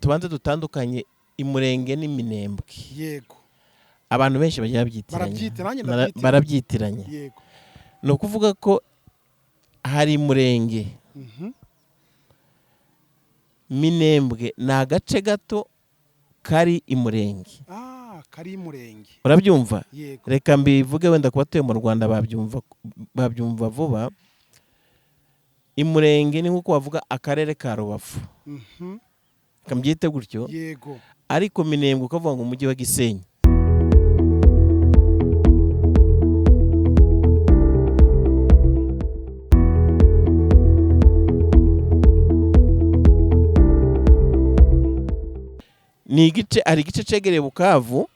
Tubanze dutandukanye Imurenge n'Iminembwe. Yego. Abantu benshi bajya babyitiranya. Barabyitiranya, ndabyitiranya. Barabyitiranya. Yego. Ni ukuvuga ko hari Imurenge. Minembwe ni agace gato kari Imurenge. Ah, kari Imurenge. Urabyumva? Yego. Reka mbivuge, wenda ku batuye mu Rwanda babyumva vuba. Imurenge ni nk'uko bavuga akarere ka Rubavu. Reka mbyite gutyo. Yego. Ariko Minembwe ukavuga ngo umujyi wa Gisenyi. Ni igice, hari igice cegereye Bukavu,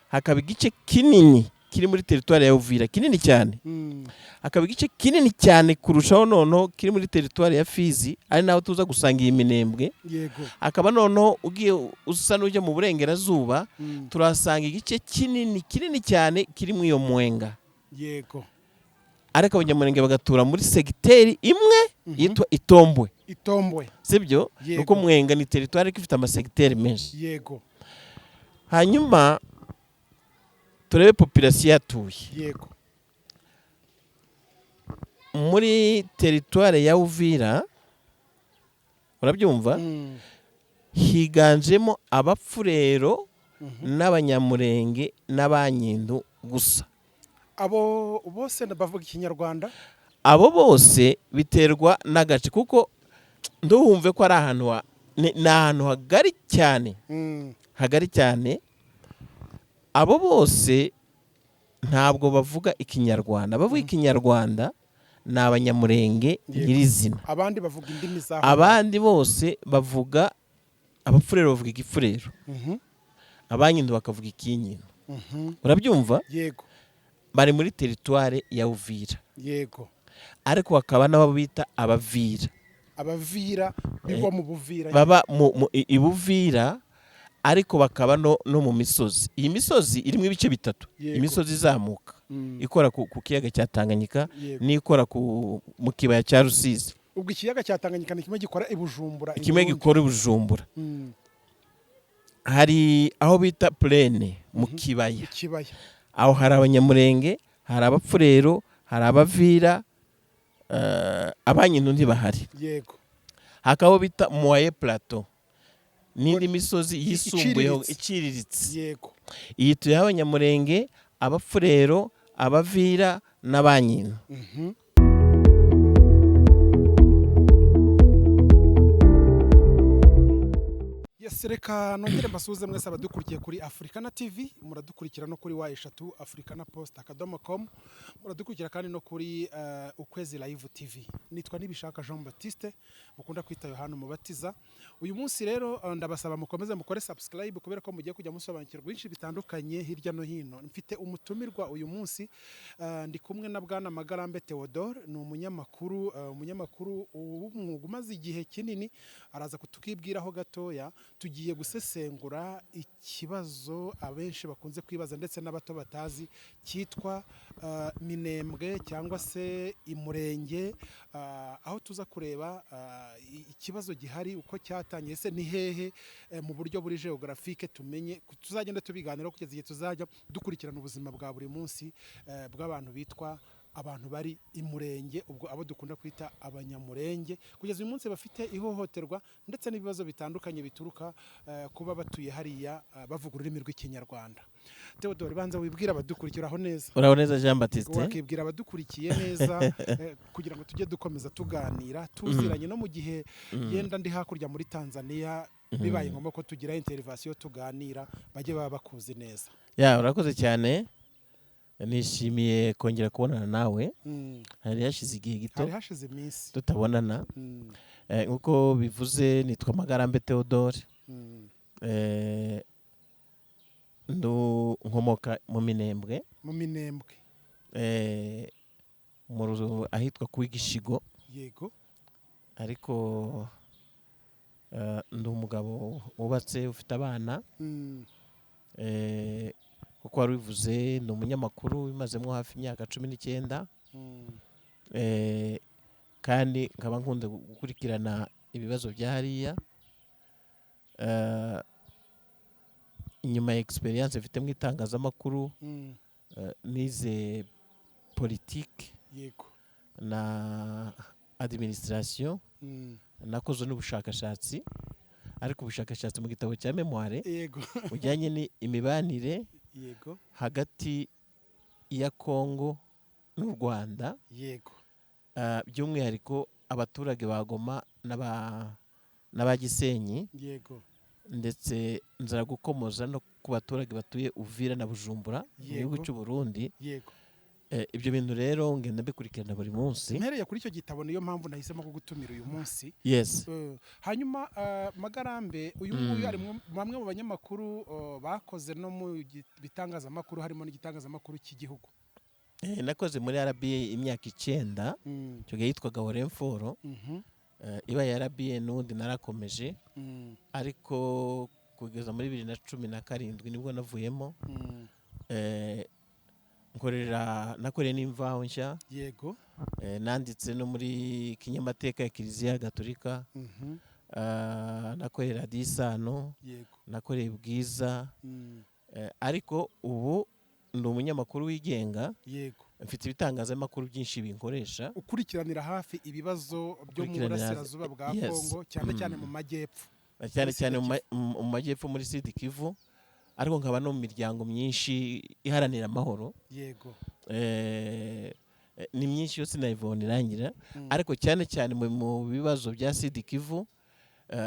hakaba igice kinini kiri muri teritwari ya Uvira, kinini cyane. Hakaba igice kinini cyane kurushaho noneho kiri muri teritwari ya Fizi, ari naho tuza gusanga iyi Minembwe. Yego. Hakaba noneho ugiye usa n'ujya mu burengerazuba, turahasanga igice kinini kinini cyane kiri muri iyo Mwenga. Yego. Ariko Abanyamurenge bagatura muri segiteri imwe yitwa Itombwe. Itombwe. Sibyo? Yego. Nuko Mwenga ni teritwari ariko ifite amasegiteri menshi. Yego. Hanyuma turebe population yatuye. Yego. Muri teritwari ya Uvira, urabyumva? Higanjemo Abapfurero n'Abanyamurenge n'Abanyindu gusa. Abo bose bavuga Ikinyarwanda? Abo bose biterwa n'agace, kuko nduhumve ko ari ahantu ni ahantu hagari cyane. Hagari cyane. Abo bose ntabwo bavuga Ikinyarwanda. Bavuga Ikinyarwanda ni Abanyamurenge nyirizina. Abandi bavuga indimi zaho. Abandi bose bavuga, Abapfurero bavuga Igipfurero, Abanyindu bakavuga Ikinyindu. Urabyumva? Yego. Bari muri teritware ya Uvira. Yego. Ariko bakaba n'abo bita Abavira. Abavira biva mu Buvira. Baba i Buvira, ariko bakaba no mu misozi. Iyi misozi irimo ibice bitatu. Imisozi izamuka ikora ku kiyaga cya Tanganyika, n'ikora mu kibaya cya Rusizi. Ubwo ikiyaga cya Tanganyika ni kimwe gikora i Bujumbura. Kimwe gikora i Bujumbura. Hari aho bita Plaine mu kibaya. Ikibaya. Aho hari Abanyamurenge, hari Abapfurero, hari Abavira, Abanyindu ntibahari. Yego. Hakaba bita Moyen Plateau, n'indi misozi yisumbuyeho iciriritse. Yego. Iyi tuye Abanyamurenge, Abapfurero, Abavira n'Abanyindu. Yes, reka nongere mbasuhuze mwese abadukurikiye kuri Africana TV, muradukurikira no kuri W Africana Post .com, muradukurikira kandi no kuri Ukwezi Live TV. Nitwa Nibishaka Jean Baptiste, mukunda kwita Yohana Umubatiza. Uyu munsi rero ndabasaba mukomeze mukore subscribe, kubera ko mugiye kujya musobanukirwa byinshi bitandukanye hirya no hino. Mfite umutumirwa uyu munsi, ndi kumwe na Bwana Magarambe Theodore, ni umunyamakuru, umunyamakuru w'umwuga umaze igihe kinini, araza kutukibwiraho gatoya. Tugiye gusesengura ikibazo abenshi bakunze kwibaza ndetse n'abato batazi, cyitwa Minembwe cyangwa se Imurenge, aho tuza kureba ikibazo gihari, uko cyatangiye, se ni hehe mu buryo buri geographique, tumenye, tuzagenda tubiganiraho kugeza igihe tuzajya dukurikirana ubuzima bwa buri munsi bw'abantu bitwa abantu bari Imurenge, ubwo abo dukunda kwita Abanyamurenge, kugeza uyu munsi bafite ihohoterwa ndetse n'ibibazo bitandukanye bituruka kuba batuye hariya, bavuga ururimi rw'Ikinyarwanda. Theodore, banza wibwira abadukurikiraho neza. Uraho neza Jean Baptiste. Wakibwira abadukurikiye neza, kugira ngo tujye dukomeza tuganira tuziranye, no mu gihe yenda ndi hakurya muri Tanzania, bibaye ngombwa ko tugira interivasiyo tuganira, bajye baba bakuzi neza. Ya, urakoze cyane. Nishimiye kongera kubonana nawe. Hari hashize igihe gito, hari hashize iminsi tutabonana. Nkuko bivuze, nitwa Magarambe Theodore. Nkomoka mu Minembwe. Mu Minembwe. Mu ahitwa ku Igishigo. Yego. Ariko ndi umugabo wubatse, ufite abana. Kuko wari ubivuze, ni umunyamakuru bimazemo hafi imyaka 19. Kandi nkaba nkunda gukurikirana ibibazo bya hariya. Nyuma ya experience mfite mu itangazamakuru, nize politike na administration. Nakoze n'ubushakashatsi, ariko ubushakashatsi mu gitabo cya mémoire bujyanye n'imibanire hagati ya Congo n'u Rwanda, by'umwihariko abaturage ba Goma n'aba Gisenyi, ndetse nzara gukomoza no ku baturage batuye Uvira na Bujumbura mu gihugu cy'u Burundi. Ibyo bintu rero ngenda mbikurikirana buri munsi. Mpereye kuri icyo gitabo, niyo mpamvu nahisemo kugutumira uyu munsi. Yes. Hanyuma Magarambe uyu nguyu ari bamwe mu banyamakuru bakoze no mu bitangazamakuru, harimo n'igitangazamakuru cy'igihugu. Nakoze muri RBA imyaka 9. Icyo gihe yitwaga Orinfor. Ibaye RBA n'ubundi narakomeje, ariko kugeza muri 2017 nibwo navuyemo. Nkorera, nakoreye n'Imvaho Nshya. Nanditse no muri Kinyamateka ya Kiliziya Gatolika. Nakoreye Radiyo Isano. Nakoreye Bwiza. Ariko ubu ndi umunyamakuru wigenga. Mfite ibitangazamakuru byinshi binkoresha. Ukurikiranira hafi ibibazo byo mu Ukurikiranira burasirazuba bwa Kongo, cyane cyane mu majyepfo. Cyane Muri cyane Sud. mu majyepfo, muri Sud Kivu, ariko nkaba no mu miryango myinshi iharanira amahoro. Ni myinshi yose nayivona irangira, ariko cyane cyane mu bibazo bya Sud Kivu,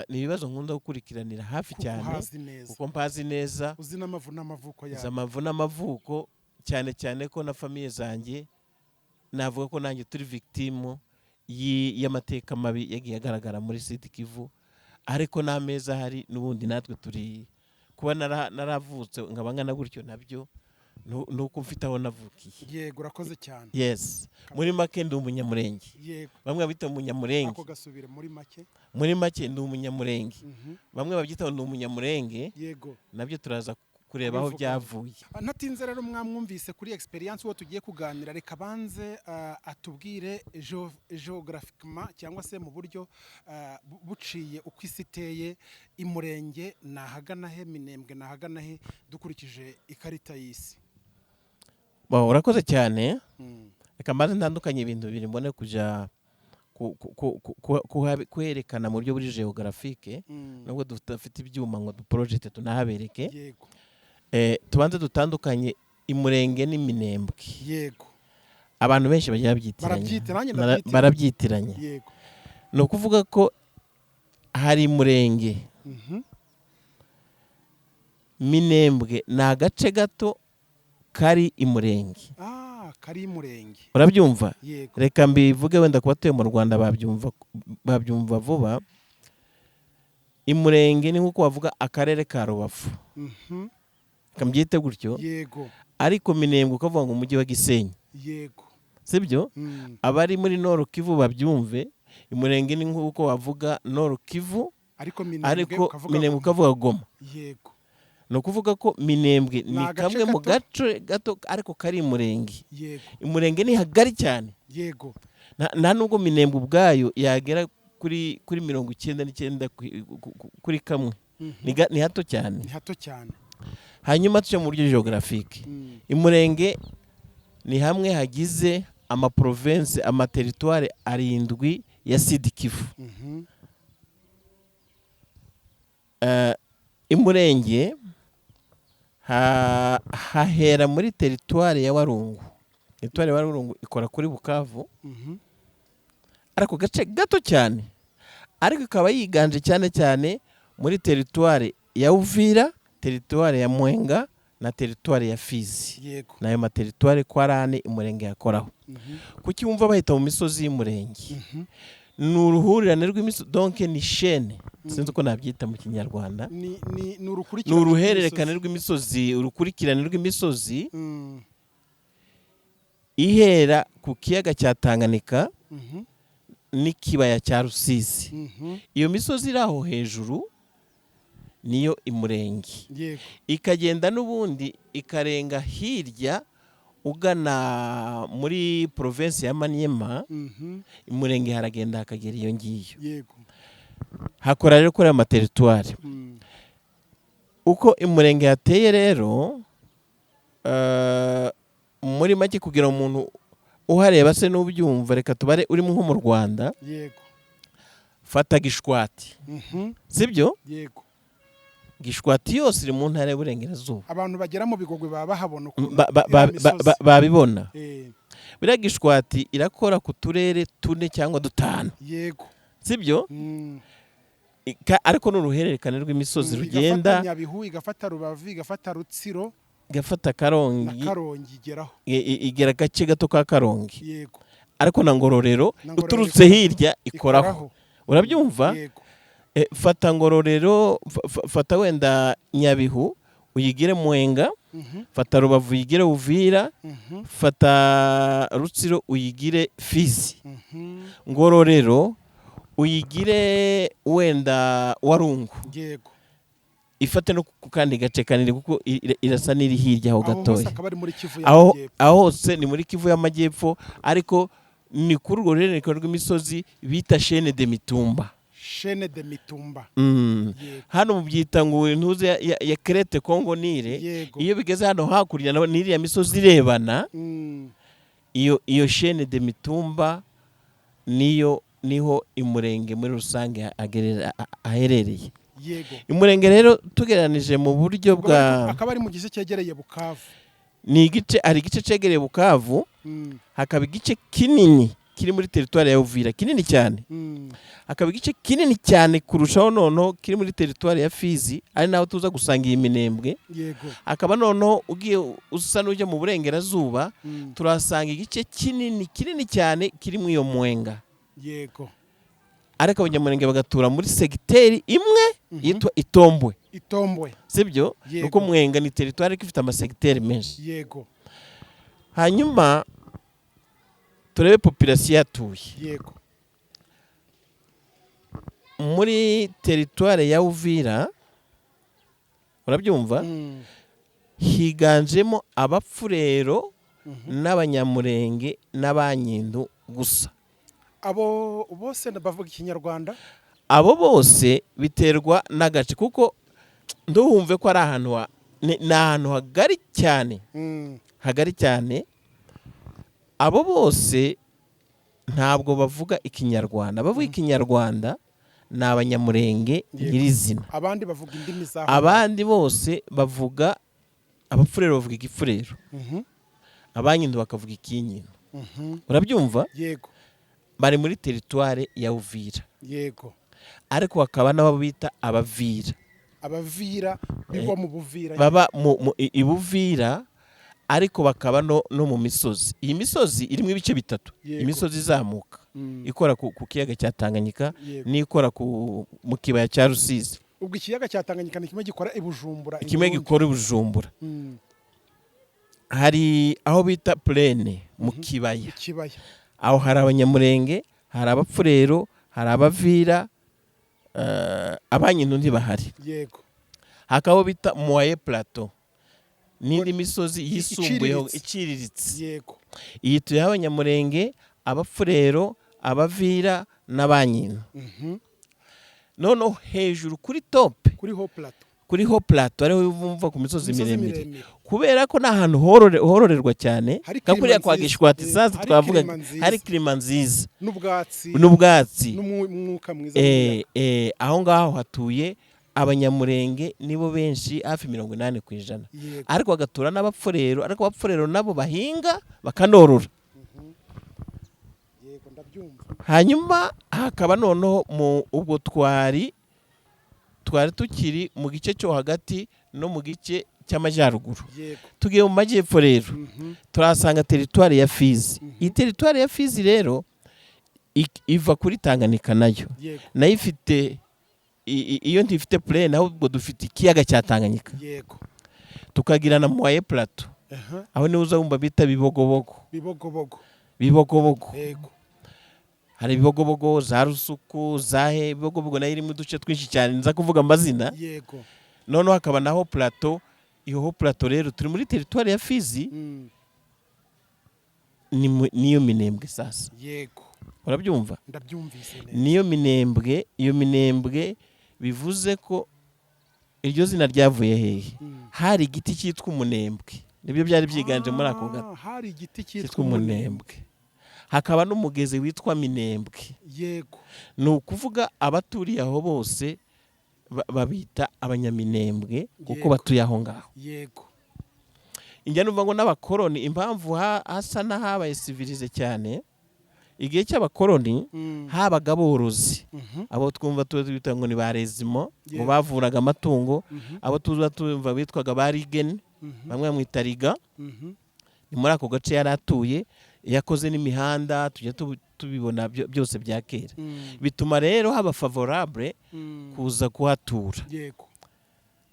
ni ibibazo nkunda gukurikiranira hafi Kuko cyane. uhazi neza. Kuko mpazi neza. Uzi n'amavu n'amavuko Nzi yawe. amavu n'amavuko, cyane cyane ko na famille zanjye, navuga ko nanjye turi victime y'amateka mabi yagiye agaragara muri Sud Kivu, ariko n'ameza ahari n'ubundi natwe turi kuba naravutse nkaba ngana gutyo, nabyo nuko mfite aho navukiye. Yego, urakoze cyane. Yes, muri make ndi Umunyamurenge. Bamwe babita Umunyamurenge. Ako gasubire muri make. Muri make ndi Umunyamurenge. Bamwe babyita ngo ndi Umunyamurenge. Nabyo turaza kureba aho Kubivugaho. byavuye. Ntatinze rero, mwamwumvise kuri experience uwo tugiye kuganira. Reka banze atubwire géographiquement, cyangwa se mu buryo buciye uko isi iteye, Imurenge ni ahagana he, Minembwe ni ahagana he, dukurikije ikarita y'isi? Bon, urakoze cyane. Reka mbanze ntandukanye ibintu bibiri, mbone kujya kuherekana mu buryo buri géographique, nubwo tudafite ibyuma ngo duprojete tunahabereke. Tubanze dutandukanye Imurenge n'Iminembwe. Abantu benshi bagiye babyitiranya. Barabyitiranya, nanjye ndabyitiranya. Barabyitiranya. Ni ukuvuga ko hari Murenge, Minembwe ni agace gato kari Imurenge. Ah, kari Imurenge. Urabyumva? Yego. Reka mbivuge, wenda ku batuye mu Rwanda babyumva vuba. Imurenge ni nk'uko bavuga akarere ka Rubavu. Reka mbyite gutyo. Ariko Minembwe ukavuga ngo umujyi wa Gisenyi. Sibyo? Abari muri Nord Kivu babyumve: Imurenge ni nk'uko bavuga Nord Kivu, ariko Minembwe ariko ukavuga Minembwe Goma. ukavuga Goma. Ni ukuvuga ko Minembwe ni Ni agace kamwe mu gato. gace gato ariko kari Imurenge. Imurenge ni hagari cyane. Nta nubwo Minembwe ubwayo yagera kuri 99 kuri kamwe. Ni hato cyane. Ni hato cyane. Hanyuma tujya mu buryo géographique. Imurenge ni hamwe hagize amaprovince, amateritware arindwi ya Sud Kivu. Imurenge hahera muri teritware ya Walungu. Teritware ya Walungu ikora kuri Bukavu, ariko gace gato cyane, ariko ikaba yiganje cyane cyane muri teritware ya Uvira, teritware ya Mwenga na teritware ya Fizi. N'ayo materitware ko ari ane Umurenge yakoraho. Kuki wumva bahita mu misozi y'Umurenge? Ni uruhurirane rw'imisozi, donc ni chaîne, sinzi uko nabyita mu Kinyarwanda. Ni Ni urukurikirane uruhererekane rw'imisozi. rw'imisozi, urukurikirane rw'imisozi ihera ku kiyaga cya Tanganyika n'ikibaya cya Rusizi. Iyo misozi iri aho hejuru niyo Imurenge. Ikagenda n'ubundi ikarenga hirya ugana muri provinsi ya Maniema. Imurenge haragenda hakagera iyo ngiyo. Hakora rero kuri aya materitwari. Uko Imurenge hateye rero, muri make, kugira umuntu uhareba se n'ubyumva, reka tubare urimo nko mu Rwanda. Fata Gishwati, sibyo? Yego. Gishwati yose iri mu ntara y'Uburengerazuba. Abantu bagera mu Bigogwe baba bahabona ukuntu iriya misozi. Babibona. Buriya Gishwati irakora ku turere tune cyangwa dutanu, sibyo? Mm. Ariko ni uruhererekane rw'imisozi rugenda. Igafata Nyabihu, igafata Rubavu, igafata Rutsiro igafata na Karongi. Karongi igeraho. Igera agace gato ka Karongi. Ariko na Ngororero, Na Ngororero uturutse ikoraho. hirya ikoraho. Urabyumva? Yego. Fata Ngororero, fata wenda Nyabihu uyigire Mwenga, fata Rubavu uyigire Uvira, fata Rutsiro uyigire Fizi, Ngororero uyigire wenda Warungu, ifate no ku kandi gace kanini kuko irasa n'iri hirya aho aho hose gatoya. Akaba ari muri Kivu Aho y'Amajyepfo. Aho hose ni muri Kivu y'Amajyepfo, ariko ni kuri urwo ruhererekane rw'imisozi bita Chaîne de Mitumba. Chaîne de Mitumba. Hano mubyita ngo intuze ya Crête Congo Nile. Iyo bigeze hano hakurya naho n'iriya misozi irebana, iyo Chaîne de Mitumba niyo niho Imurenge muri rusange aherereye. Imurenge rero, tugereranije mu buryo Ubwo bwa akaba ari mu gice cyegereye Bukavu. Ni igice, hari igice cegereye Bukavu, hakaba igice kinini kiri muri teritwari ya Uvira, kinini cyane, hakaba igice kinini cyane kurushaho noneho kiri muri teritwari ya Fizi, ari naho tuza gusanga iyi Minembwe. Hakaba noneho ugiye usa n'ujya mu burengerazuba, turahasanga igice kinini kinini cyane kiri muri iyo Mwenga, ariko Abanyamurenge bagatura muri segiteri imwe yitwa Itombwe. Itombwe. Sibyo? Yego. Nuko Mwenga ni teritwari ariko ifite amasegiteri menshi. Hanyuma turebe population yatuye muri teritwari ya Uvira, urabyumva? Mm. Higanjemo Abapfurero n'Abanyamurenge n'Abanyindu gusa. Abo bose bavuga Ikinyarwanda? Abo bose biterwa n'agace, kuko nduhumve ko ari ahantu ni ahantu hagari cyane, hagari cyane. Abo bose ntabwo bavuga Ikinyarwanda. Bavuga Ikinyarwanda ni Abanyamurenge nyirizina. Abandi bavuga indimi zaho. Abandi bose bavuga, Abapfurero bavuga Igipfurero, Abanyindu bakavuga Ikinyindu. Urabyumva? Yego. Bari muri teritware ya Uvira, ariko hakaba n'abo bita Abavira. Abavira biva mu Buvira. Baba i Buvira, ariko bakaba no mu misozi. Iyi misozi irimo ibice bitatu: imisozi izamuka ikora ku kiyaga cya Tanganyika, n'ikora mu kibaya cya Rusizi. Ubwo ikiyaga cya Tanganyika ni kimwe gikora i Bujumbura, i Kimwe Burundi. gikora i Bujumbura. Hari aho bita plaine, mu kibaya. Ikibaya. Aho hari Abanyamurenge, hari Abapfurero, hari Abavira, Abanyindu ntibahari. Hakaba aho bita Moyen Plateau n'indi misozi yisumbuyeho Iciriritse. iciriritse. Iyi tuyeho Abanyamurenge, Abapfurero, Abavira n'Abanyindu. Noneho hejuru kuri top, Kuri haut plateau. Kuri haut plateau, ariho wumva ku misozi Imisozi miremire, miremire. kubera ko ni ahantu hororerwa cyane, Hari nka kuriya climat kwa nziza. Gishwati. Sasa Hari twavuga climat nziza. hari climat nziza n'ubwatsi n'ubwatsi n'umwuka mwiza. Aho ngaho hatuye Abanyamurenge, nibo benshi, hafi 80%, ariko bagatura n'Abapfurero, ariko Abapfurero nabo bahinga bakanorora. Yego, ndabyumva. Hanyuma hakaba noneho mu ubwo twari tukiri mu gice cyo hagati no mu gice cy'amajyaruguru. Tugiye mu majyepfo rero, turahasanga teritwari ya Fizi. Iyi teritwari ya Fizi rero iva kuri Tanganyika nayo, nayo ifite iyo ntifite plaine, ahubwo dufite ikiyaga cya Tanganyika, tukagira na Moyen Plateau. Aho niho uza wumva bita Bibogobogo. Bibogobogo. Bibogobogo. Hari Bibogobogo, za Rusuku, zahe. Bibogobogo nayo irimo uduce twinshi cyane, nza kuvuga amazina. Noneho hakaba naho plateau. Iyo haut plateau rero turi muri teritwari ya Fizi, niyo Minembwe sasa. Urabyumva? Ndabyumvise neza. Niyo Minembwe. Iyo Minembwe bivuze ko Iryo zina ryavuye hehe? Hari igiti cyitwa umunembwe, nibyo byari byiganje muri ako gace. Ah, hari igiti cyitwa Cyitwa umunembwe, hakaba n'umugezi witwa Minembwe. Ni ukuvuga abaturiye aho bose babita Abanyaminembwe kuko batuye aho ngaho. Njya numva ngo n'abakoroni, impamvu hasa n'ahabaye civilisé cyane, igihe cy'abakoroni habaga aborozi, abo twumva tuba twita ngo ni ba rezimo, ngo bavuraga amatungo, abo tuba tumva bitwaga ba rigeni, bamwe bamwita Riga. Ni muri ako gace yari atuye, yakoze n'imihanda tujya tubibona byose bya kera. Bituma rero haba favorable kuza kuhatura.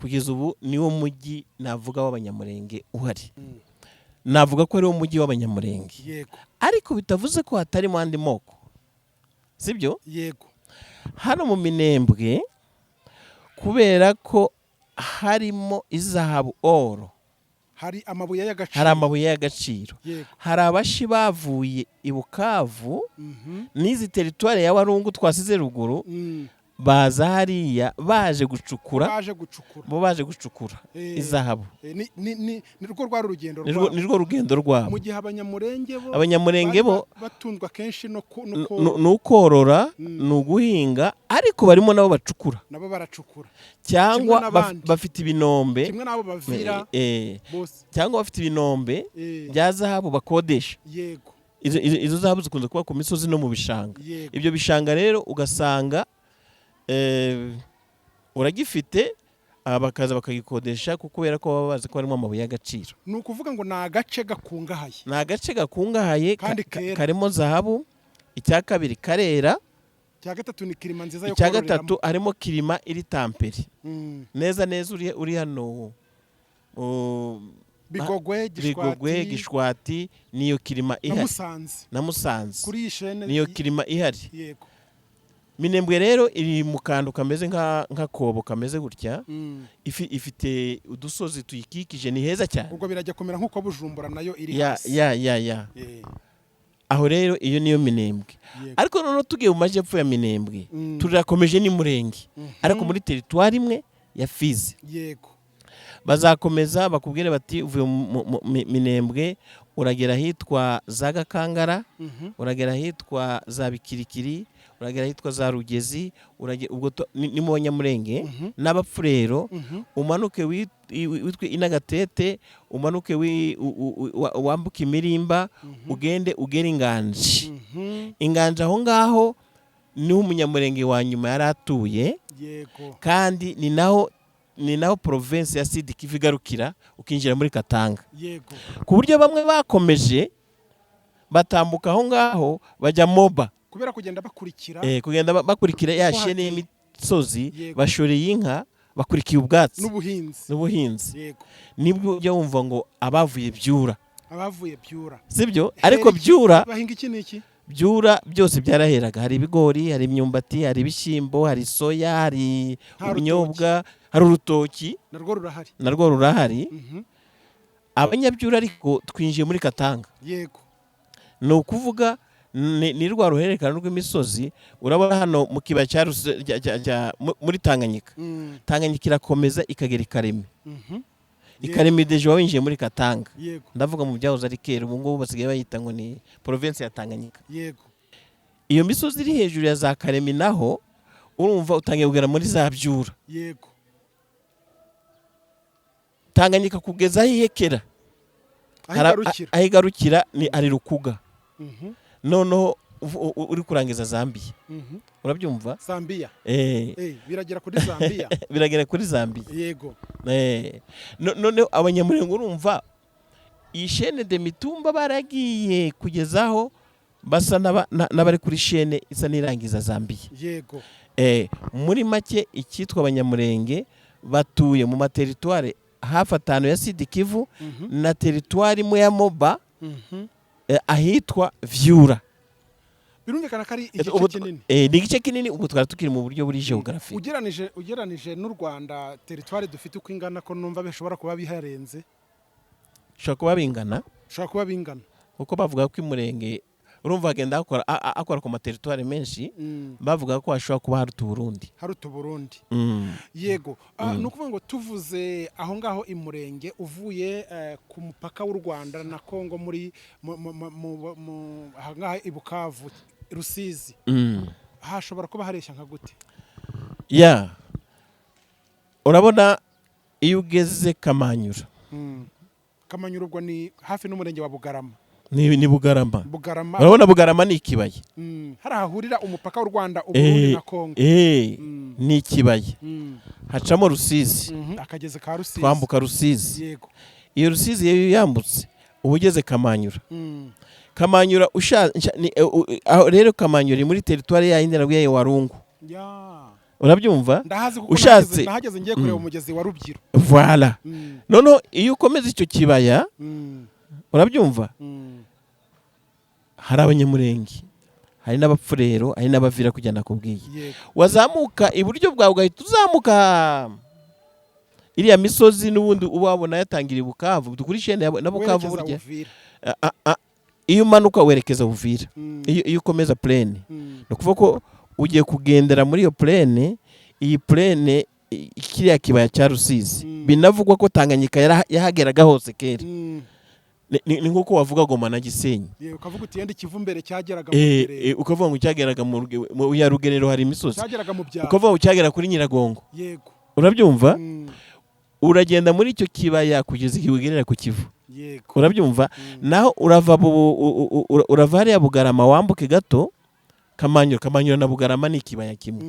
Kugeza ubu niwo mujyi navuga w'Abanyamurenge uhari. Navuga ko ari wo mujyi w'Abanyamurenge, ariko bitavuze ko hatarimo andi moko, sibyo? Yego. Hano mu Minembwe, kubera ko harimo izahabu, or, Hari amabuye y'agaciro. Hari amabuye y'agaciro. Hari Abashi bavuye i Bukavu n'izi teritwari ya Warungu twasize ruguru, baza hariya baje gucukura. Baje gucukura. Bo baje gucukura izahabu. Ni rwo rwari urugendo Ni rwabo. Ni rwo rugendo rwabo. Mu gihe Abanyamurenge bo Abanyamurenge bari bo batunzwa kenshi no no ni ukorora, ni uguhinga, ariko barimo nabo bacukura. Nabo baracukura. Cyangwa Kimwe n'abandi. bafite ibinombe. Kimwe n'abo bavira bose. Cyangwa bafite ibinombe bya zahabu bakodesha. Izo zahabu zikunze kuba ku misozi no mu bishanga. Ibyo bishanga rero ugasanga uragifite, bakaza bakagikodesha kuko kubera ko baba bazi ko harimo amabuye y'agaciro. Ni ukuvuga ngo ni agace gakungahaye. Ni agace gakungahaye Kandi kera. Karimo zahabu, icya kabiri karera. Icya gatatu ni climat nziza yo Icya kororeramo. gatatu harimo climat iri tempéré neza neza. Uri hano Bigogwe. Bigogwe. Gishwati. Gishwati, niyo climat Na ihari. Musanze. Na Musanze. Kuri iyi chaîne. Niyo climat ihari. Minembwe rero iri mu kantu kameze nk'akobo kameze gutya. Ifite udusozi tuyikikije, ni heza cyane. Ubwo birajya kumera nk'uko Bujumbura nayo iri hasi. Ya. Aho rero iyo niyo Minembwe. Ariko noneho tugiye mu majyepfo ya Minembwe, turakomeje ni Murenge, ariko muri teritwari imwe ya Fizi. Bazakomeza bakubwire bati uvuye mu Minembwe uragera ahitwa za Gakangara, uragera ahitwa za Bikirikiri, uragera ahitwa za Rugezi, ubwo ni mu Banyamurenge n'Abapfurero. Umanuke witwe Inagatete, umanuke wambuke imirimba, ugende ugere Inganji. Inganji aho ngaho niho Umunyamurenge wa nyuma yari atuye. Kandi ni naho province ya Sud Kivu igarukira, ukinjira muri Katanga, ku buryo bamwe bakomeje batambuka aho ngaho bajya Moba. Kubera kugenda bakurikira. Kugenda bakurikira ya Ko chaîne hateye. y'imisozi. Bashoreye inka, bakurikiye ubwatsi N'ubuhinzi. N'ubuhinzi. Nibwo ujya wumva ngo abavuye Byura. Abavuye Byura. Sibyo? Ariko Byura Bahinga iki n'iki? Byura byose byaraheraga. Hari ibigori, hari imyumbati, hari ibishyimbo, hari soya, hari Nta ubunyobwa, hari urutoki. Narwo rurahari. Narwo rurahari. Abanyabyura ariko twinjiye muri Katanga. Ni ukuvuga ni rwa ruhererekane rw'imisozi urabona hano mu kibaya cya muri Tanganyika. Tanganyika irakomeza ikagera i Karemi. I Karemi déjà winjiye muri Katanga. Ndavuga mu byahoze ari kera, ubu ngubu basigaye bayita ngo ni province ya Tanganyika. Iyo misozi iri hejuru ya za Karemi, naho urumva utangiye kugera muri za Byura. Tanganyika kugeza aho ihekera. Aho igarukira. Aho igarukira ni ari Rukuga. Noneho uri kurangiza Zambia. Urabyumva? Zambia. Eh. Biragera kuri Zambia. Biragera kuri Zambia. Noneho Abanyamurenge, urumva iyi chaîne de mitumba baragiye kugeza aho basa n'abari kuri chaîne isa n'irangiza Zambia. Muri make, icyitwa Abanyamurenge batuye mu materitware hafi atanu ya Sud Kivu na teritwari imwe ya Moba, ahitwa Vyura. Birumvikana ko ari igice kinini. Ni igice kinini. Ubwo twari tukiri mu buryo buri geography. Ugeranije n'u Rwanda, teritwari dufite uko ingana, ko numva bishobora kuba biharenze. Bishobora kuba bingana. Bishobora kuba bingana. Kuko bavuga ko Imurenge Urumva agenda akora ku ma territoires menshi. Bavuga ko hashobora kuba haruta Uburundi. Haruta Uburundi. Yego. Ni ukuvuga ngo tuvuze aho ngaho i Murenge, uvuye ku mupaka w'u Rwanda na Kongo muri aha ngaha i Bukavu, Rusizi, hashobora kuba hareshya nka gute? Ya, urabona iyo ugeze Kamanyura. Kamanyura ubwo ni hafi n'umurenge wa Bugarama. Ni Bugarama. Bugarama. Urabona Bugarama ni ikibaya. Hari ahahurira umupaka w'u Rwanda, Uburundi na Kongo. Ni ikibaya, hacamo Rusizi. Akagezi ka Rusizi. Twambuka Rusizi. Iyo Rusizi iyo yambutse uba ugeze Kamanyura. Kamanyura aho rero Kamanyura iri muri territoire ya yindi nabwiye, Warungu. Urabyumva? Ndahazi kuko nahageze ngiye kureba umugezi wa Rubyiro. Voilà. Noneho iyo ukomeza icyo kibaya, urabyumva, hari Abanyamurenge, hari n'Abapfurero, hari n'Abavira kujya nakubwiye. Wazamuka iburyo bwawe, ugahita uzamuka iriya misozi n'ubundi uba wabona yatangira i Bukavu kuri chaîne na Bukavu. Werekeza Burya Uvira. Iyo umanuka werekeza Uvira. Iyo ukomeza plaine, ni ukuvuga ko ugiye kugendera muri iyo plaine, iyi plaine, kiriya kibaya cya Rusizi. Binavugwa ko Tanganyika yahageraga hose kera. Ni nk'uko wavuga Goma na Gisenyi. Yego, ukavuga uti yenda Ikivu mbere cyageraga mu Rugerero. Ukavuga ngo cyageraga mu ya Rugerero, hari imisozi. Cyageraga mu byaro. Ukavuga ngo cyagera kuri Nyiragongo. Urabyumva? Uragenda muri icyo kibaya kugeza igihe ugerera ku Kivu. Urabyumva? Naho urava urava hariya Bugarama, wambuke gato Kamanyura. Kamanyura na Bugarama ni ikibaya kimwe.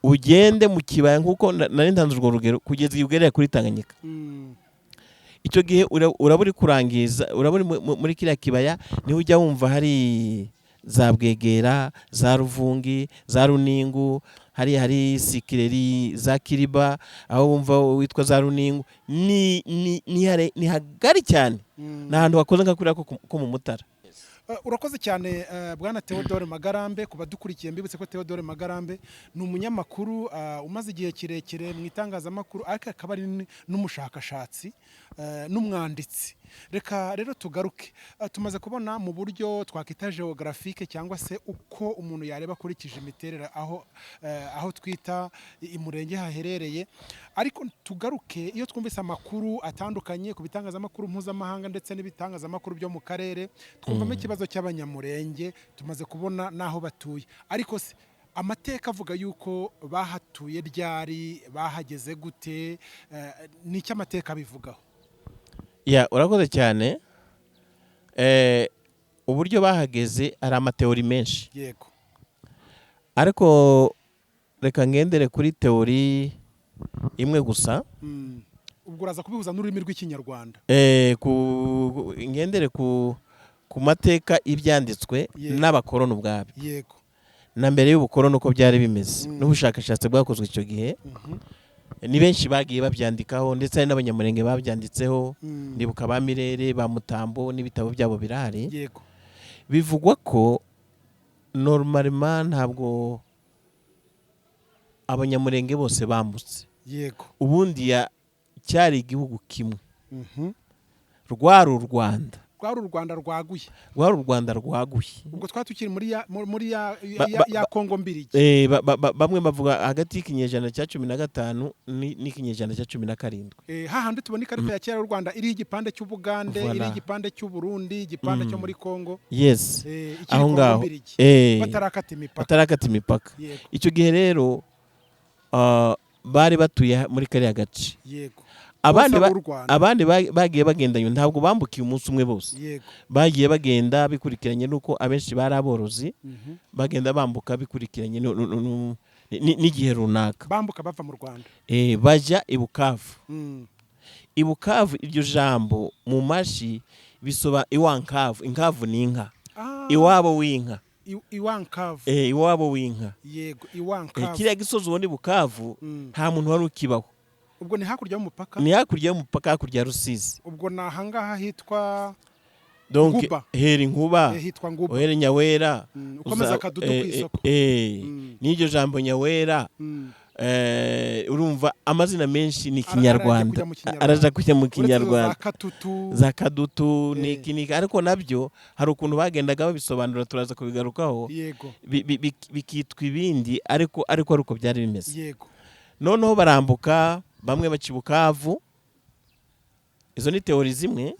Ugende mu kibaya nk'uko nari ntanze urwo rugero, kugeza igihe ugerera kuri Tanganyika. Icyo gihe uraba uri kurangiza, uraba uri muri kiriya kibaya, niho ujya wumva hari za Bwegera, za Ruvungi, za Runingu, hari Sikireri, za Kiriba, aho wumva witwa za Runingu. Ni hagari cyane. Ni ahantu hakoze nka kuriya ko mu Mutara. Urakoze cyane, bwana Theodore Magarambe. Ku badukurikiye, mbibutse ko Theodore Magarambe ni umunyamakuru umaze igihe kirekire mu itangazamakuru, ariko akaba ari n'umushakashatsi n'umwanditsi. Reka rero tugaruke. Tumaze kubona mu buryo twakwita géographique, cyangwa se uko umuntu yareba akurikije imiterere aho twita i Murenge haherereye. Ariko tugaruke, iyo twumvise amakuru atandukanye ku bitangazamakuru mpuzamahanga ndetse n'ibitangazamakuru byo mu karere, twumvamo ikibazo cy'Abanyamurenge. Tumaze kubona n'aho batuye, ariko se amateka avuga yuko bahatuye ryari, bahageze gute? Ni icyo amateka abivugaho? Ya, urakoze cyane. Uburyo bahageze hari ama théories menshi. Ariko reka ngendere kuri théorie imwe gusa. Ubwo uraza kubihuza n'ururimi rw'Ikinyarwanda. Ngendere ku mateka y'ibyanditswe n'abakoroni ubwabyo na mbere y'ubukoroni uko byari bimeze, n'ubushakashatsi bwakozwe icyo gihe. Ni benshi bagiye babyandikaho, ndetse hari n'Abanyamurenge babyanditseho. Ndibuka ba Mirere, ba Mutambo, n'ibitabo byabo birahari. Bivugwa ko normalement ntabwo Abanyamurenge bose bambutse. Ubundi cyari igihugu kimwe. Rwari u Rwanda. Rwari u Rwanda rwaguye. Rwari u Rwanda rwaguye. Ubwo twari tukiri muri ya ya Kongo Mbirigi. Bamwe bavuga hagati y'ikinyejana cya 15 n'ikinyejana cya 17. Hahandi tubona ikarita ya kera y'u Rwanda iriho igipande cy'Ubugande, iriho igipande cy'Uburundi, igipande cyo muri Kongo. Ikiri Aho Kongo ngaho. Mbirigi, batarakata imipaka. Batarakata imipaka. Icyo gihe rero bari batuye muri kariya gace. Abandi Bose ari u Rwanda. Abandi bagiye bagendanye, ntabwo bambukiye umunsi umwe bose. Bagiye bagenda bikurikiranye n'uko abenshi bari aborozi, bagenda bambuka bikurikiranye n'igihe runaka. Bambuka bava mu Rwanda. Bajya i Bukavu. I Bukavu, iryo jambo mu mashi bisoba iwankavu. Inkavu ni inka. Iwabo w'inka. Iwankavu. Iwabo w'inka. Yego, iwankavu. Kiriya gisozi ubona i Bukavu, nta muntu wari ukibaho. Ubwo ni hakurya y'umupaka. Ni hakurya y'umupaka, hakurya ya Rusizi. Ubwo ni ahangaha hitwa Donc Nguba. hera Inkuba, hitwa Nguba. Uhere Nyawera. Ukomeza Akadudu ku isoko. N'iryo jambo Nyawera. Urumva amazina menshi ni Arajya Kinyarwanda. kujya mu Kinyarwanda. Araja kujya mu Uretse izo za Kinyarwanda. Katutu. Za Kadutu niki niki, ariko nabyo hari ukuntu bagendaga babisobanura, turaza kubigarukaho. Bikitwa ibindi, ariko ari uko byari bimeze. Noneho barambuka, bamwe baca i Bukavu, izo ni théories zimwe.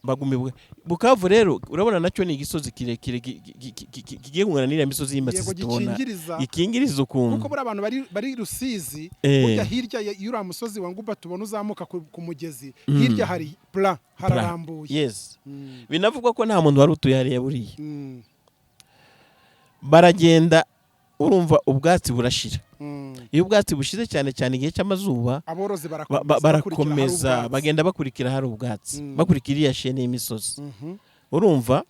Baguma i Bukavu rero urabona nacyo ni igisozi kirekire kigiye kungana n'iriya misozi y'Imasisi tubona. Gikingiriza. Gikingiriza ukuntu. Kuko buriya abantu bari Rusizi, burya hirya y'uriya musozi wa Nguba tubona uzamuka ku mugezi, hirya hari plat, hararambuye. Yes. Binavugwa ko nta muntu wari utuye hariya buriya. Baragenda, urumva ubwatsi burashira. Iyo ubwatsi bushize, cyane cyane igihe cy'amazuba, aborozi barakomeza bakurikira ahari barakomeza ubwatsi. Bagenda bakurikira hari ubwatsi, bakurikira iriya chaîne y'imisozi. Urumva,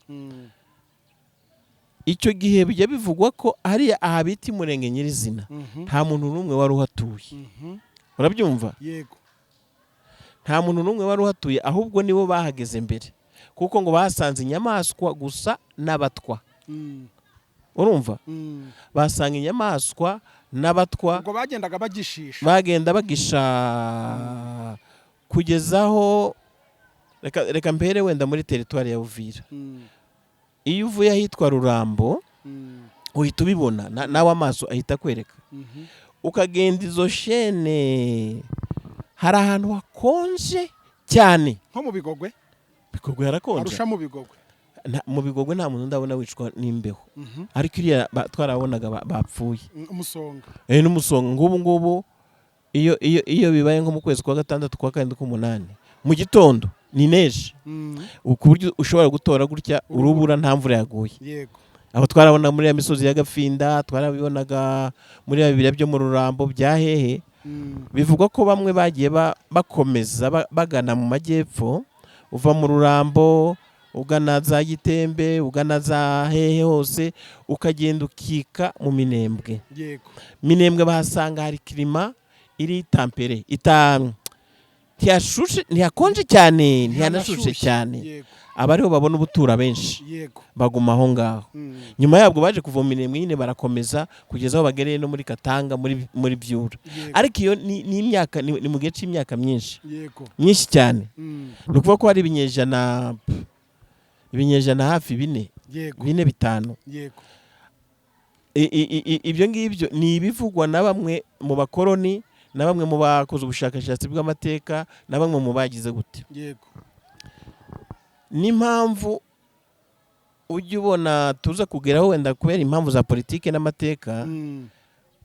icyo gihe bijya bivugwa ko hariya aha bita Umurenge nyirizina nta muntu n'umwe wari uhatuye. Urabyumva? Yego. Nta muntu n'umwe wari uhatuye, ahubwo nibo bahageze mbere, kuko ngo bahasanze inyamaswa gusa n'abatwa. Urumva, basanga inyamaswa n'abatwa. Ubwo bagendaga bagishisha. Bagenda bagisha kugeza aho, reka mpere wenda muri teritwari ya Uvira. Iyo uvuye ahitwa Rurambo, uhita ubibona, nawe amaso ahita akwereka. Ukagenda izo chaîne, hari ahantu hakonje cyane. Nko mu Bigogwe. Bigogwe harakonje. Arusha mu Bigogwe. Mu Bigogwe nta muntu ndabona wicwa n'imbeho, ariko iriya twarabonaga bapfuye. Umusonga. N'umusonga. Ngubu ngubu iyo bibaye nko mu kwezi kwa gatandatu, kwa karindwi, k'umunani, mu gitondo ni neige, ku buryo ushobora gutora gutya urubura, nta mvura yaguye. Aho twarabona muri ya misozi ya Gafinda, twarabibonaga muri ya bibira byo mu Rurambo bya hehe. Bivugwa ko bamwe bagiye bakomeza bagana mu majyepfo, uva mu Rurambo ugana za Gitembe, ugana za hehe hose, ukagenda ukika mu Minembwe. Minembwe bahasanga hari climat iri tempéré, ita ntiyashushe, ntiyakonje cyane, ntiyanashushe cyane. Aba ariho babona ubutura benshi. Baguma aho ngaho. Nyuma yabwo baje kuva mu Minembwe nyine, barakomeza kugeza aho bagereye no muri Katanga, muri Byura. Ariko iyo ni imyaka, ni mu gihe cy'imyaka myinshi, myinshi cyane. Ni ukuvuga ko hari ibinyejana hafi 4, 4, 5. Ibyo ngibyo ni ibivugwa na bamwe mu bakoroni, na bamwe mu bakoze ubushakashatsi bw'amateka, na bamwe mu bagize gute. N'impamvu ujya ubona tuza kugeraho wenda kubera impamvu za politiki n'amateka,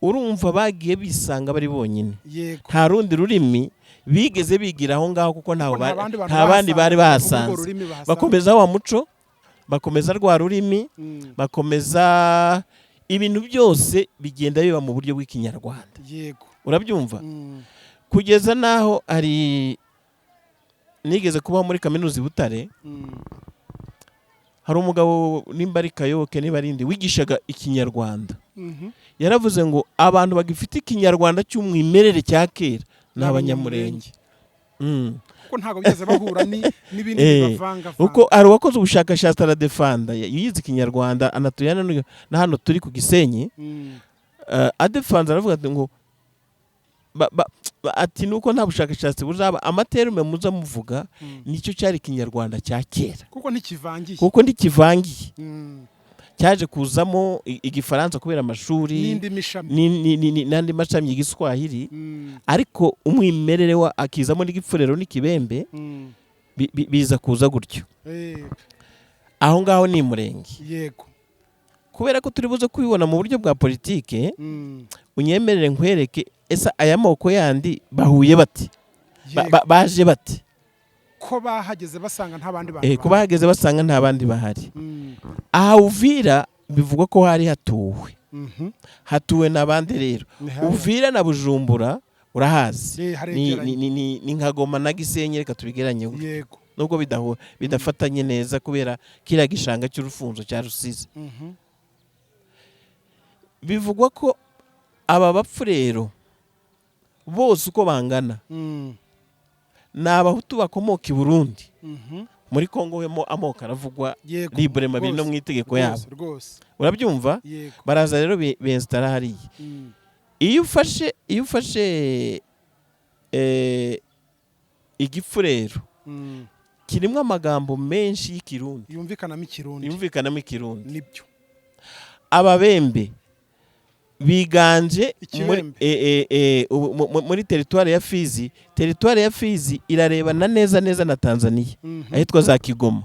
urumva bagiye bisanga bari bonyine. Nta rundi rurimi bigeze bigira aho ngaho, kuko Kuko nta bandi bantu nta bandi bari bahasanze, bavuga urwo bahasanze. rurimi bahasanze. Bakomeza wa muco, bakomeza rwa rurimi, bakomeza ibintu byose bigenda biba mu buryo bw'Ikinyarwanda. Urabyumva? Kugeza n'aho hari nigeze kubaho muri kaminuza i Butare, hari umugabo, nimba ari Kayoboke, niba ari indi, wigishaga Ikinyarwanda. Yaravuze ngo abantu bagifite Ikinyarwanda cy'umwimerere cya kera ni Abanyamurenge. Kuko ntabwo bigeze bahura n'ibindi bibavangavanga. Kuko hari uwakoze ubushakashatsi aradefanda, yize Ikinyarwanda, anatuye hano na hano turi ku Gisenyi. Adefanze aravuga ati ngo ati nuko nta bushakashatsi buzaba, ama termes muza muvuga nicyo cyari Ikinyarwanda cya kera. Kuko ntikivangiye. Kuko ntikivangiye. Cyaje kuzamo Igifaransa kubera amashuri n'indi mishami. N'andi mashami, Igiswahili, ariko umwimerere wa akizamo n'Igipfurero n'Ikibembe, biza kuza gutyo. Aho ngaho ni Murenge. Kubera ko turi buze kubibona mu buryo bwa politike, unyemerere nkwereke ese aya moko yandi bahuye bate? Baje bate? Ko bahageze basanga nta bandi bantu Ko bahari. Bahageze basanga nta bandi bahari. Aha Uvira bivugwa ko hari hatuwe. Hatuwe n'abandi rero. Ni hariya. Uvira na Bujumbura urahazi. Haregeranye. Ni nka Goma na Gisenyi, reka tubigeranye gutyo. Nubwo bidafatanye neza kubera kiriya gishanga cy'urufunzo cya Rusizi. Bivugwa ko aba bapfu rero bose uko bangana ni Abahutu bakomoka i Burundi. Muri Kongo hemo amoko aravugwa librement, biri no mu itegeko yabo. Urabyumva? Yego. Baraza rero bensitara hariya. Iyo ufashe Igipfurero, kirimo amagambo menshi y'Ikirundi. Yumvikanamo Ikirundi. Yumvikanamo Ikirundi. Nibyo. Ababembe biganje muri Ikibembe. Ubu muri teritwari ya Fizi. Teritwari ya Fizi irarebana neza neza na Tanzania, ahitwa za Kigoma.